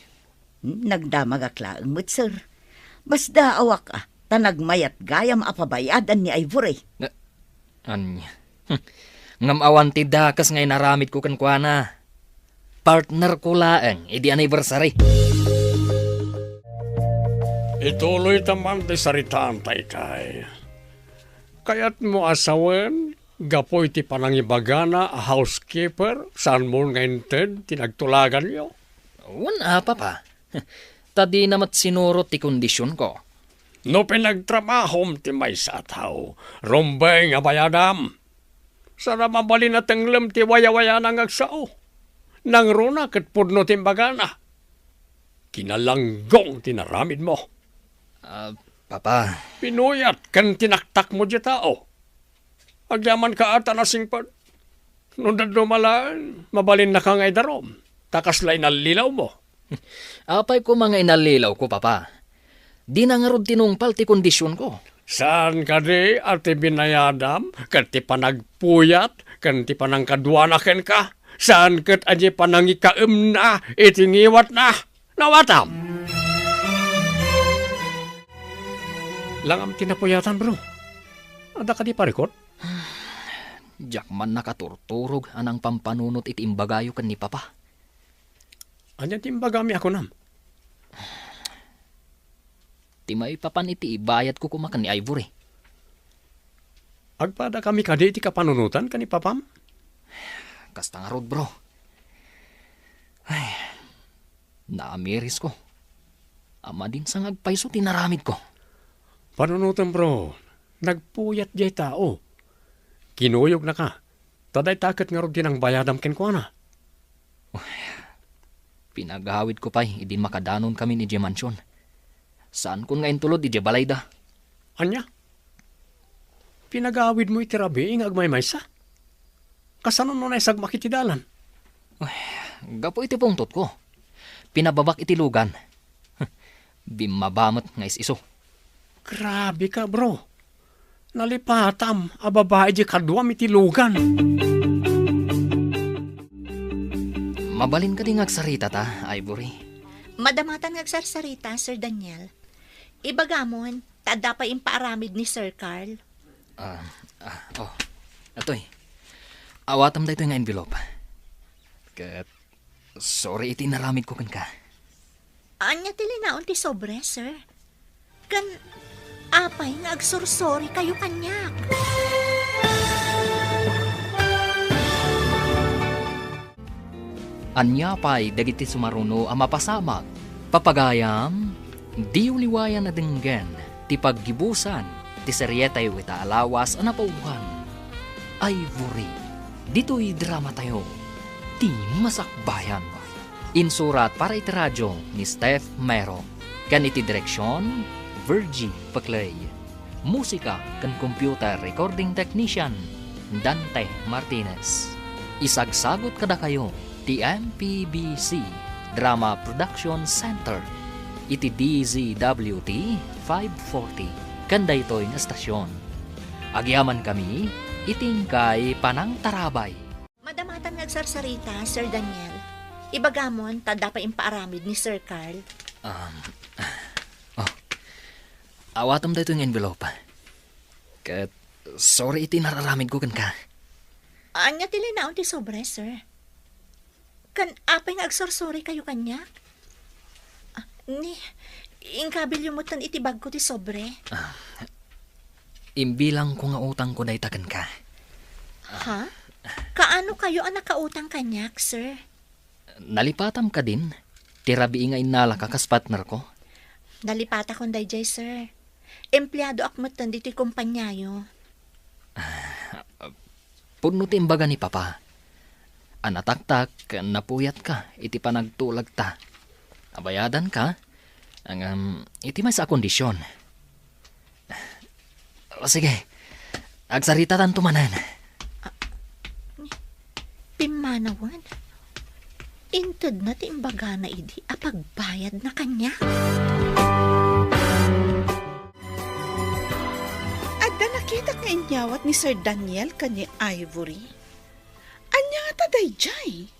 Hmm, nagdamagak laeng met, sir. Basdaawak a, ta nagmayat gayam a pabayadan ni Ivory. Na-, Ania? Hmm. Ngem awan ti dakes nga inaramidko kenkuana. Partnerko laeng idi anniversary. Ituloyta man ti saritaanta, itay. Kayatmo a sawen, gapu iti panangibagana a housekeeper, saanmo nga inted ti nagtulaganyo? Wen a, Papa. Ta dina met sinurot ti kondisionko. No pinagtrabahom ti maysa a tao, rumbeng a bayadam. Saan a mabalin a tenglem ti wayawayana nga agsao. Nangruna ket pudno ti imbagana. Kinalanggong ti naramidmo. Ah, Papa. Pinuyat ken tinaktakmo diay tao. Agyamanka a ta nasingpet. No dadduma laeng, mabalinnaka nga idarum, ta kasla inallilawmo. Apay koma nga inallilawko, Papa? Dina ngarud tinungpal ti kondisionko. Saan kadi a ti binayadam ket ti panagpuyat ken ti panangkaduana kenka? Saan ket a diay panangikaemna iti ngiwatna? Nawatam! Langam ti napuyatan, bro. Adda kadi parikut? Diak man nakaturturog a nangpampanunot iti imbagayo ken ni Papa. Ania ti imbagami a kunam? Ti maipapan iti ibayadko koma ken ni Ivory. Agpadakami kadi iti kapanunotan ken ni Papam? Kasta ngarud, bro. Ay, naamirisko. Amadin sa nga agpayso ti naramidko. Panunotem, bro. Nagpuyat diay tao. Kinuyognaka. Ta dayta ket ngarud ti nangbayadam kenkuana. Pinagawidko pay idin makadanon kami idiay mansion. Saankon nga intulod idiay balayda. Ania? Pinagawidmo iti rabii nga agmaymaysa? Kasano no naisagmak iti dalan? Uy, gapu iti pungtotko, pinababak iti lugan. Bimmaba met nga is-isu. Grabe ka, bro. Nalipatam a babai di kaduam iti lugan. Mabalin kadi nga agsaritata, Ivory? Madamatan nga agsarsarita, Sir Daniel. Ibagamon, ta adda pay impaaramid ni Sir Carl. Ah, ah, oh. Atoy, awatem daytoy nga envelope. Ket sorry iti inaramidko kenka. Ania ti linaon ti sobre, sir? Ken apay nga agsorsorikayo kaniak? Ania pay dagiti sumaruno a mapasamak? Papagayam, diyo liwayan a denggen ti paggibusan ti serietayo ita a lawas a napauhan. Ivory, ditoy dramatayo, ti masakbayan. Insurat para iti radio ni Steph Mero, ken iti direksion, Virgie Paclay. Musika ken computer recording technician, Dante Martinez. Isagsagut kadakayo ti M P B C Drama Production Center iti D Z W T five forty ken daytoy nga estasion. Agyamankami iti inkay panangtarabay. Madamatan nga agsarsarita, Sir Daniel. Ibagamon, ta adda pay impaaramid ni Sir Carl. Um, oh. Awatem daytoy nga envelope. Ket sorry iti inararamidko kenka. Ania ti linaon ti sobre, sir? Ken apay nga agsorsorikayo kaniak? Ah, ni, inkabilyo metten iti bagko ti sobre. Ah, imbilangko nga utangko dayta kenka. Ha? Kaano kayo a nakautang kaniak, sir? Nalipatam kadin ti rabii nga innalaka kas partnerko? Nalipatakon daydiay, sir. Empleadoak metten ditoy kompaniayo. Pudno ti imbaga ni Papa a nataktak ken napuyatka iti panagtulagta. Abayadanka, ngem iti maysa a kondision. O, sige. Agsaritatanto manen. Pimmanawen? Intedna ti imbagana idi a pagbayadna kaniak? Adda nakitak nga inyawat ni Sir Daniel ken ni Ivory? Ania ngata daydiay?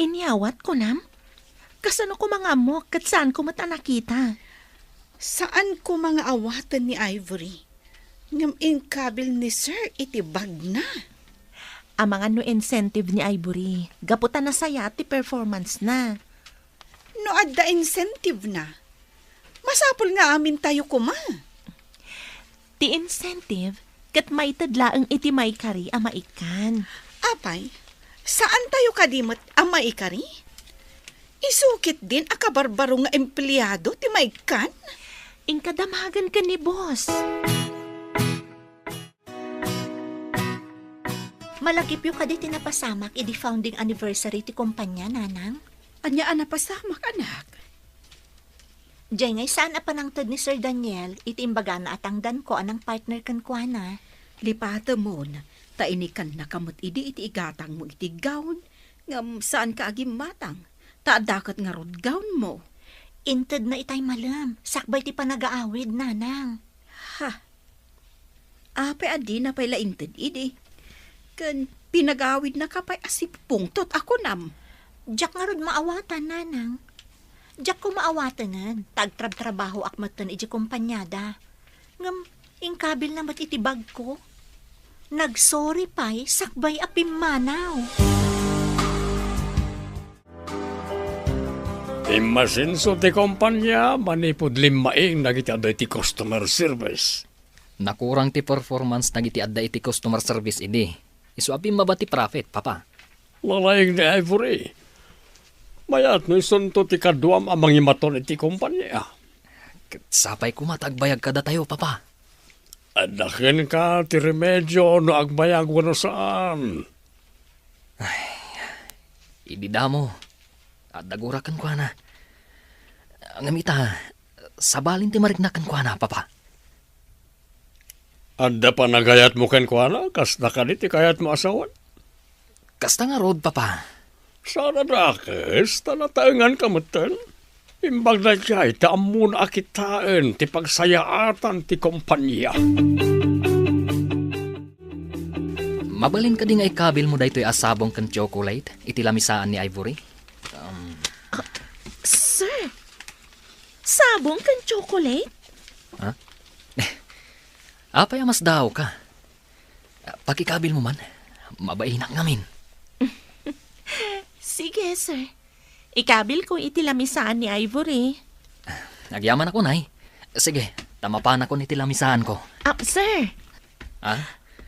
Inyawat, kunam? Kasano koma nga ammok ket saanko met a nakita? Saan koma nga awaten ni Ivory, ngem inkabil ni Sir iti bagna. Amangan no incentive ni Ivory, gapu ta nasayaat ti performance na. No adda incentive na, masapul nga amintayo koma. Ti incentive ket maited laeng iti maikari a maikkan. Apay, saantayo kadi met a maikari? Isu ketdin a kabarbaro nga empleado ti maikkan? Inka damagen ken ni boss. Malagipyo kadi ti napasamak idi founding anniversary ti kompania, Nanang? Ania a napasamak, anak? Diay ngay saan a panangted ni Sir Daniel iti imbagana a tangdanko a nangpartner kenkuana. Lipatemon, ta inikannaka met idi iti igatangmo iti gown, ngem saanka a gimmatang, ta adda ket ngarud gownmo. Intedna itay malem, sakbay ti panagaawid, Nanang. Ha? Apay a dina pay la inted idi? Ken pinagaawidnaka pay a sipungtot a kunam? Diak ngarud maawatan, Nanang. Diak koma awatenen, ta agtrabtrabahoak metten iti kompaniada. Ngem, inkabilna met iti bagko. Nagsorry pay sakbay a pimmanaw. Immasenso ti kompania manipud limmaing dagiti adda iti customer service. Nakurang ti performance dagiti adda iti customer service idi. Isu a pimmaba ti profit, Papa. Nalaing ni Ivory. Mayat no isunto ti kaduam a mangimaton iti kompania. Ket sapay koma ta agbayag kadatayo, Papa. Adda kenka ti remedio no agbayag wenno saan. Ay, idi damo, adda gura kenkuana. Ngem ita, sabalin ti marikna kenkuana, Papa. Adda panagayatmo kenkuana, kasta kadi ti kayatmo a sawen? Kasta ngarud, Papa. Saan a dakes, ta nataenganka metten. Imbag daydiay, ta ammona a kitaen ti pagsayaatan ti kompania. Mabalin kadi nga ikabilmo daytoy a sabong ken chocolate iti lamisaan ni Ivory? Um, Sir, sabong ken chocolate? Ha? Apay a masdaawka? Pakikabilmo man. Mabainak ngamin. Sige, sir. Ikabilko iti lamisaan ni Ivory. Agyamanakon, ay. Sige, ta mapanakon iti lamisaanko. Ah, sir. Ah?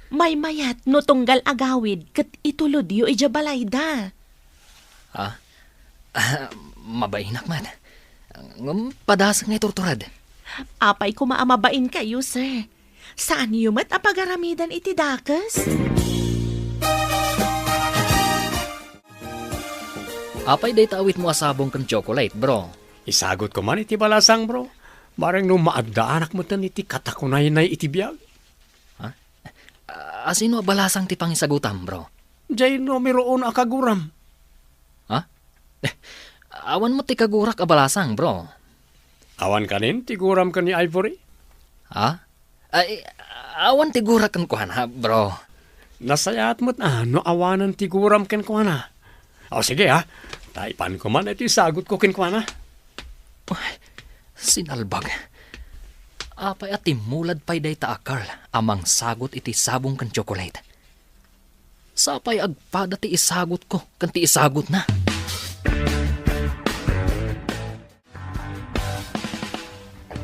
Maymayat no tunggal agawid ket itulodyo idiay balayda. Ah? Ah, mabainak man. Ngem padasek nga iturtured. Apay koma a mabainkayo, sir. Saanyo met a pagaramidan iti dakes? Apay dayta awitmo a sabong ken chocolate, bro? Isagutko man iti balasang, bro. Bareng no maaddaanak metten iti katakunaynay iti biag. Ha? A-, asino a balasang ti pangisagutam, bro? Jay numero uno a kaguram. Ha? Awan met ti kagurak a balasang, bro. Awan kanin ti guram ken ni Ivory? Ha? Ay, awan ti gurak kenkuana, bro. Nasayaat met a no awanen ti guram kenkuana. O sige, ha? Ta ipanko man iti sagutko kenkuana. Ay, sinalbag. Apay a timmulad pay dayta a Carl a mangsagut iti sabong ken chocolate? Sapay agpada ti isagutko ken ti isagutna.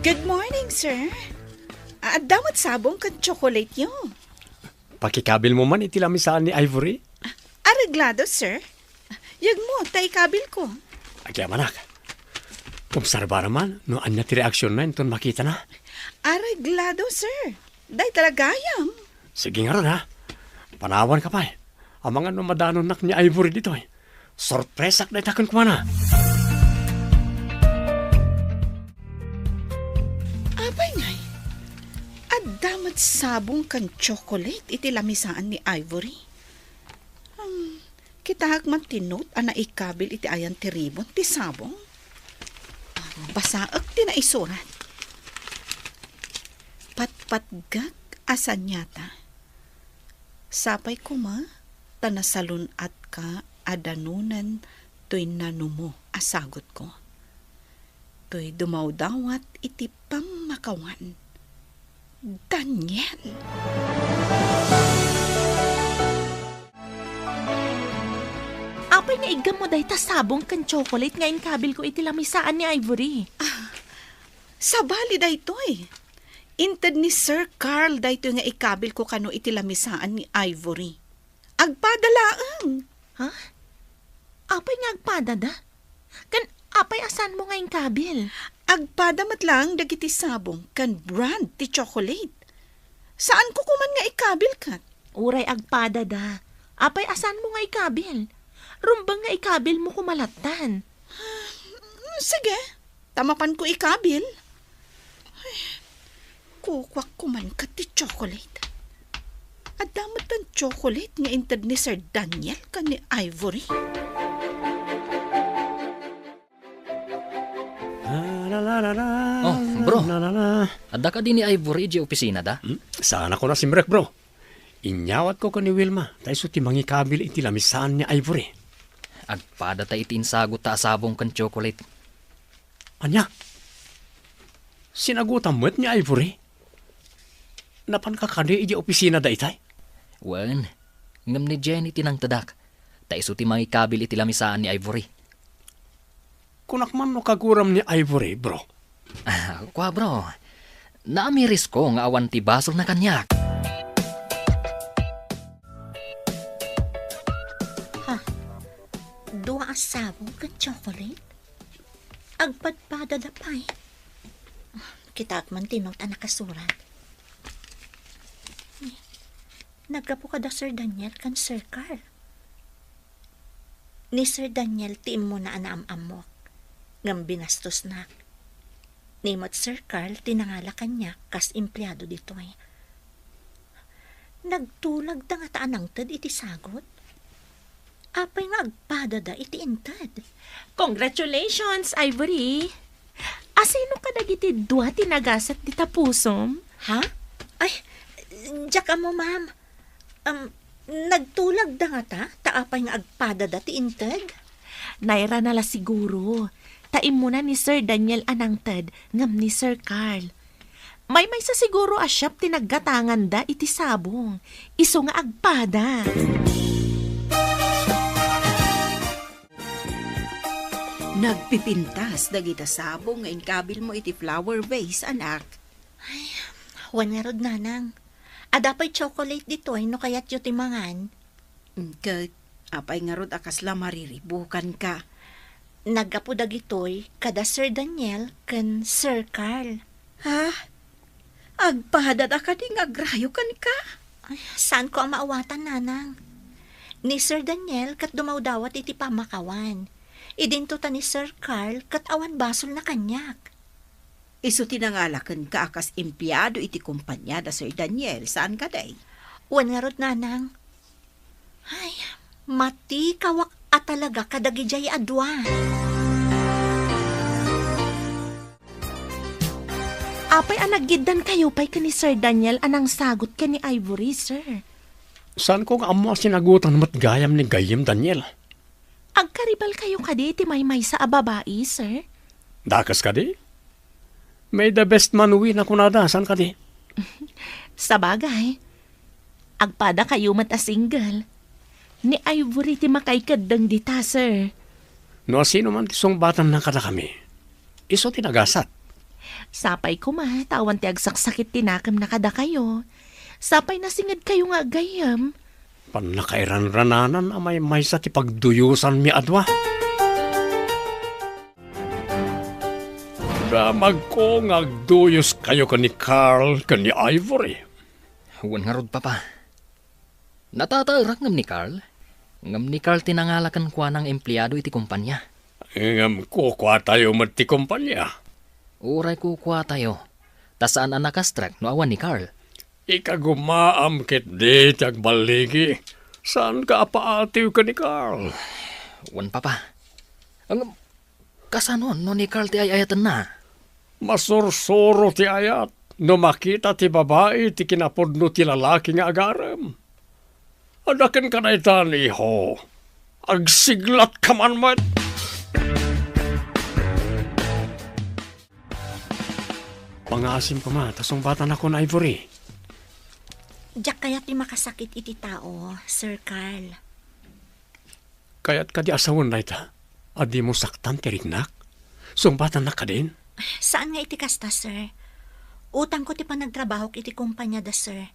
Good morning, sir. Adda met sabong ken chocolate-yo. Pakikabilmo man iti lamisaan ni Ivory? Areglado, sir. Yegmo, ta ikabilko. Agyamanak. Obserbaram man no ania ti reaksionna inton makitana. Areglado, sir. Dayta la gayam. Sige ngarud, ha? Panawanka pay. Amangan no madanonnak ni Ivory ditoy. Sorpresak dayta kenkuana. Apay ngay? Adda met sabong ken chocolate iti lamisaan ni Ivory. Hmm, kitaek man ti note a naikabil iti ayan ti ribon ti sabong. Basaek ti naisurat. Patpatgek a saniata. Sapay koma ta nasalun-atka a danonen toy nanumo a sagutko. Toy dumawdawat iti pammakawan. Daniel! Apay nga iggammo dayta sabong ken chocolate nga inkabilko iti lamisaan ni Ivory? Ah, sabali daytoy. Inted ni Sir Carl daytoy nga ikabilko kano iti lamisaan ni Ivory. Agpada laeng. Ha? Apay nga agpadada? Ken apay a saanmo nga inkabil? Agpada met laeng dagiti sabong ken brand ti chocolate. Saanko koman nga ikabil ket? Uray agpadada. Apay a saanmo nga ikabil? Rumbeng nga ikabilmo koma lattan. Sige, ta mapanko ikabil. Ay, kukuak koman ket ti chocolate. Adda met ti chocolate nga inted ni Sir Daniel ken ni Ivory. Oh, bro. Adda kadi ni Ivory idiay opisinada? Hmm? Saanakon a simrek, bro. Inyawatko ken ni Wilma, ta isu ti mangikabil iti lamisaan ni Ivory. Agpadata iti insagutta a sabong ken chocolate. Ania? Sinagutam met ni Ivory? Napanka kadi idiay opisina daytay? Wen, ngem ni Jenny ti nangtedak, ta isu ti mangikabil iti lamisaan ni Ivory. Kunak man no kaguram ni Ivory, bro. Ah, kua, bro. Naamirisko nga awan ti basolna kaniak. Ha? Dua a sabong ken chocolate? Agpadpadada pay. Kitaek man ti note a nakasurat. Naggapu kada Sir Daniel ken Sir Carl. Ni Sir Daniel ti immuna a naam-ammok, ngem binastosnak. Ni met Sir Carl ti nangala kaniak kas empleado ditoy. Nagtulagda ngata a nangted iti sagut? Apay nga agpadada iti inted? Congratulations, Ivory! Asino kadagiti dua ti nagasat dita pusom? Ha? Ay, diak ammo, ma'am. Um, nagtulagda ngata, ta apay nga agpadada ti inted? Nairana la siguro. ta immuna ni Sir Daniel a nangted ngem ni Sir Carl. Maymaysa siguro a shop ti naggatanganda iti sabong, isu nga agpada. Nagpipintas dagita sabong nga inkabilmo iti flower vase, anak. Ay, wen ngarud, nanang. Adda pay chocolate ditoy no kayatyo ti mangan. Mm, ket apay ngarud a kasla mariribukanka? Naggapu dagitoy kada Sir Daniel ken Sir Carl. Ha? Agpadada kadi nga agrayo kenka? Ay, saanko a maawatan, nanang. Ni Sir Daniel ket dumawdawat iti pammakawan. Idinto ta ni Sir Carl ket awan basolna kaniak. Isu ti nangala kenka a kas empleado iti kompania da Sir Daniel, saan kadi? Wen ngarud, nanang. Ay, matikawak a talaga kadagidiay a dua. Apay a naggiddankayo pay ken ni Sir Daniel a nangsagot ken ni Ivory, sir? Saanko nga ammo a sinagutan met gayam ni gayyem, Daniel. Agkaribalkayo kadi iti maymaysa a babai, sir? Dakes kadi? May the best man win a kunada, saan kadi? Sabagay, agpadakayo met a single. Ni Ivory ti makaikeddeng dita, sir. No asino man ti sungbatanna kadakami, isu ti nagasat. Sapay koma, ta awan ti agsaksakit ti nakemna kadakayo. Sapay nasingedkayo nga aggayyem. Pannakairanrananan a maymaysa ti pagduyosanmi a dua. Damagko nga agduyoskayo ken ni Carl ken ni Ivory. Wen ngarud, Papa. Natataerak ngem ni Carl? Ngem ni Carl ti nangala kenkuana nga empleado iti kompania. Ngem kukuatayo met ti kompania? Uray kukuatayo, ta saan a nakastrek no awan ni Carl. Ikagumaam ketdi ti agballigi. Saanka a paatiw ken ni Carl? Wen, Papa. Ngem, kasano no ni Carl ti ay-ayatenna? Masursuro ti ayat no makita ti babai ti kinapudno ti lalaki nga agarem. Adda kenka daytan, iho. Agsiglatka man met. Pangaasim koma, ta sungbatanakon, Ivory. Diak kayat ti makasakit iti tao, Sir Carl. Kayat kadi a sawen dayta a dimo saktan ti riknak? Sungbatannak kadin? Saan nga iti kasta, sir. Utangko ti panagtrabahok iti kompanya da, sir.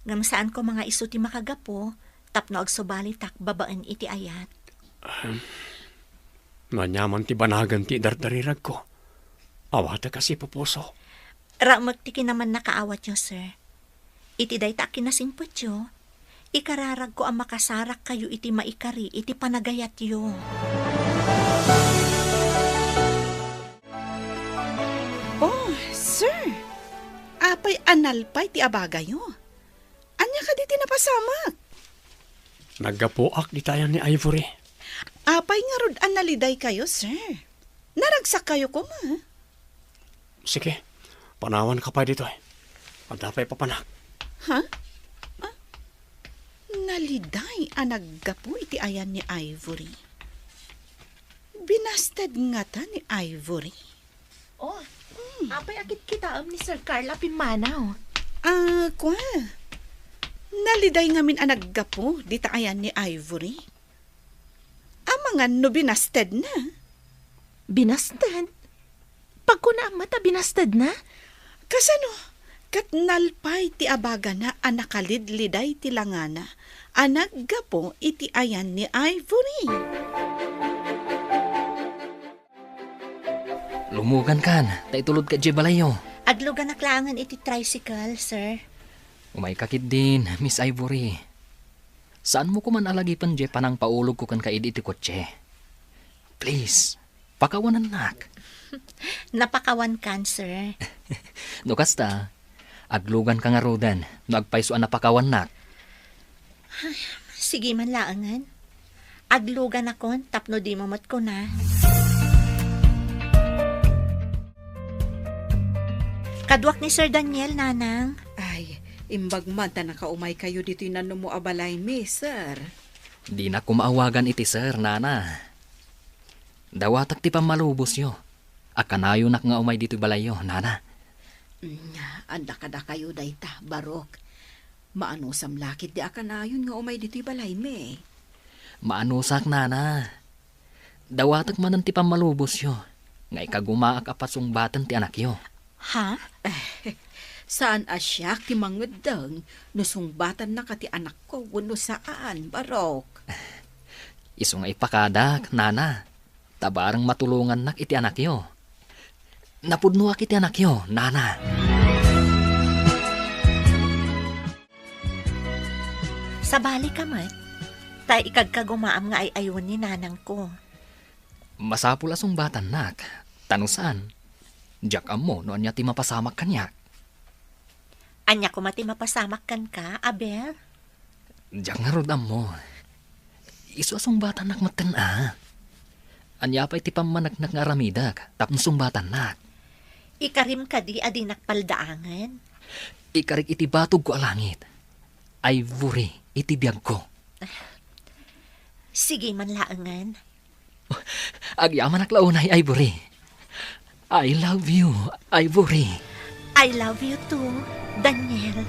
Ngem saan koma nga isu ti makagapu tapno agsubalitak babaen iti ayat. Ahem. No aniaman ti banagen ti idardariragko, awatek a sipupuso. Raemek ti kinamannakaawatyo, sir. Iti dayta a kinasingpetyo, ikararagko a makasarakkayo iti maikari iti panagayatyo. Oh, sir! Apay a nalpay ti abagayo? Ania kadi ti napasamak? Naggapuak dita ayan ni Ivory. Apay ngarud a nalidaykayo, sir? Naragsakkayo koma? Sige, panawanka pay ditoy. Adda pay papanak. Ha? Ah, naliday a naggapu iti ayan ni Ivory. Binasted ngata ni Ivory? Oh, apay a kitkitaem ni Sir Carl a pimmanaw? Ah, kua. Naliday ngamin a naggapu dita ayan ni Ivory. Amangan no binastedna? Binasted? Pagkunaam met a binastedna? Kasano? Ket nalpay ti abagana a nakalidliday ti langana a naggapu iti ayan ni Ivory. Lumugankan, ta itulodka idiay balayyo. Agluganak laengen iti tricycle, sir. Umayka ketdin, Miss Ivory. Saanmo koman a lagipen diay panangpaulogko kenka idi iti kotse. Please, pakawanennak. Napakawankan, sir. No kasta, agluganka ngaruden no agpayso a napakawannak. Sige man laengen. Agluganakon tapno dimo met kuna. Kaduak ni Sir Daniel, Nanang. Ay, imbag man ta nakaumaykayo ditoy nanumo a balaymi, sir. Dinak koma awagan iti sir, Nana. Dawatek ti pammalubosyo. Akanayonak nga umay ditoy balayyo, nana. Mm, adda kadakayo dayta, Barok. Maanusam la ketdi a kanayon nga umay ditoy balaymi. Maanusak, nana. Dawatek manen ti pammalubosyo nga ikagumaak a pasungbaten ti anakyo. Ha? Saan a siak ti mangeddeng no sungbatannaka ti anakko wenno saan, Barok. Isu nga ipakadak, nana. Ta bareng matulongannak iti anakyo. Napudnoak iti anakyo, nana. Sabalika met, ta ikagkagumaam nga ay-aywan ni nanangko. Masapul a sungbatannak, ta no saan, diak ammo no ania ti mapasamak kaniak. Ania koma ti mapasamak kenka, Aber? Diak ngarud ammo. Isu a sungbatannak metten a. Ania pay ti pammaneknek nga aramidek tapno sungbatannak? Ikarim kadi a dinak paldaangen? Ikarik iti batogko a langit. Ivory iti biagko. Sige man laengen. Agyamanak la unay, Ivory. I love you, Ivory. I love you too, Daniel.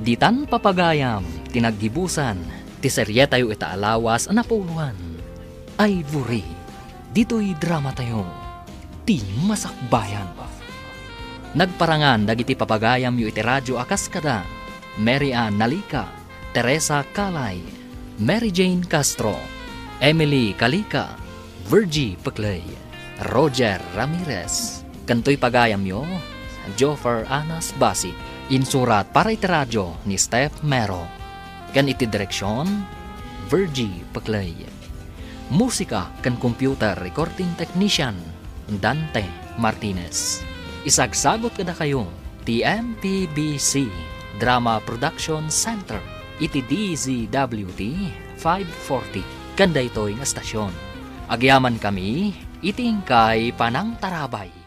Ditan papagayam ti naggibusan ti serietayo ita a lawas a napuloan, Ivory. Ditoy dramatayo, ti masakbayan. Nagparangan dagiti papagayamyo iti radio a kas kada Mary Ann Nalica, Teresa Calay, Mary Jane Castro, Emily Calica, Virgie Peclay, Roger Ramirez, ken toy pagayamyo, Joffer Anas Basi. Insurat para iti radio ni Steph Mero, ken iti direksion, Virgie Peclay. Musika ken computer recording technician, Dante Martinez. Isagsagut kadakayo ti M P B C Drama Production Center iti D Z W T five forty ken daytoy nga estasion. Agyamankami iti inkay panangtarabay.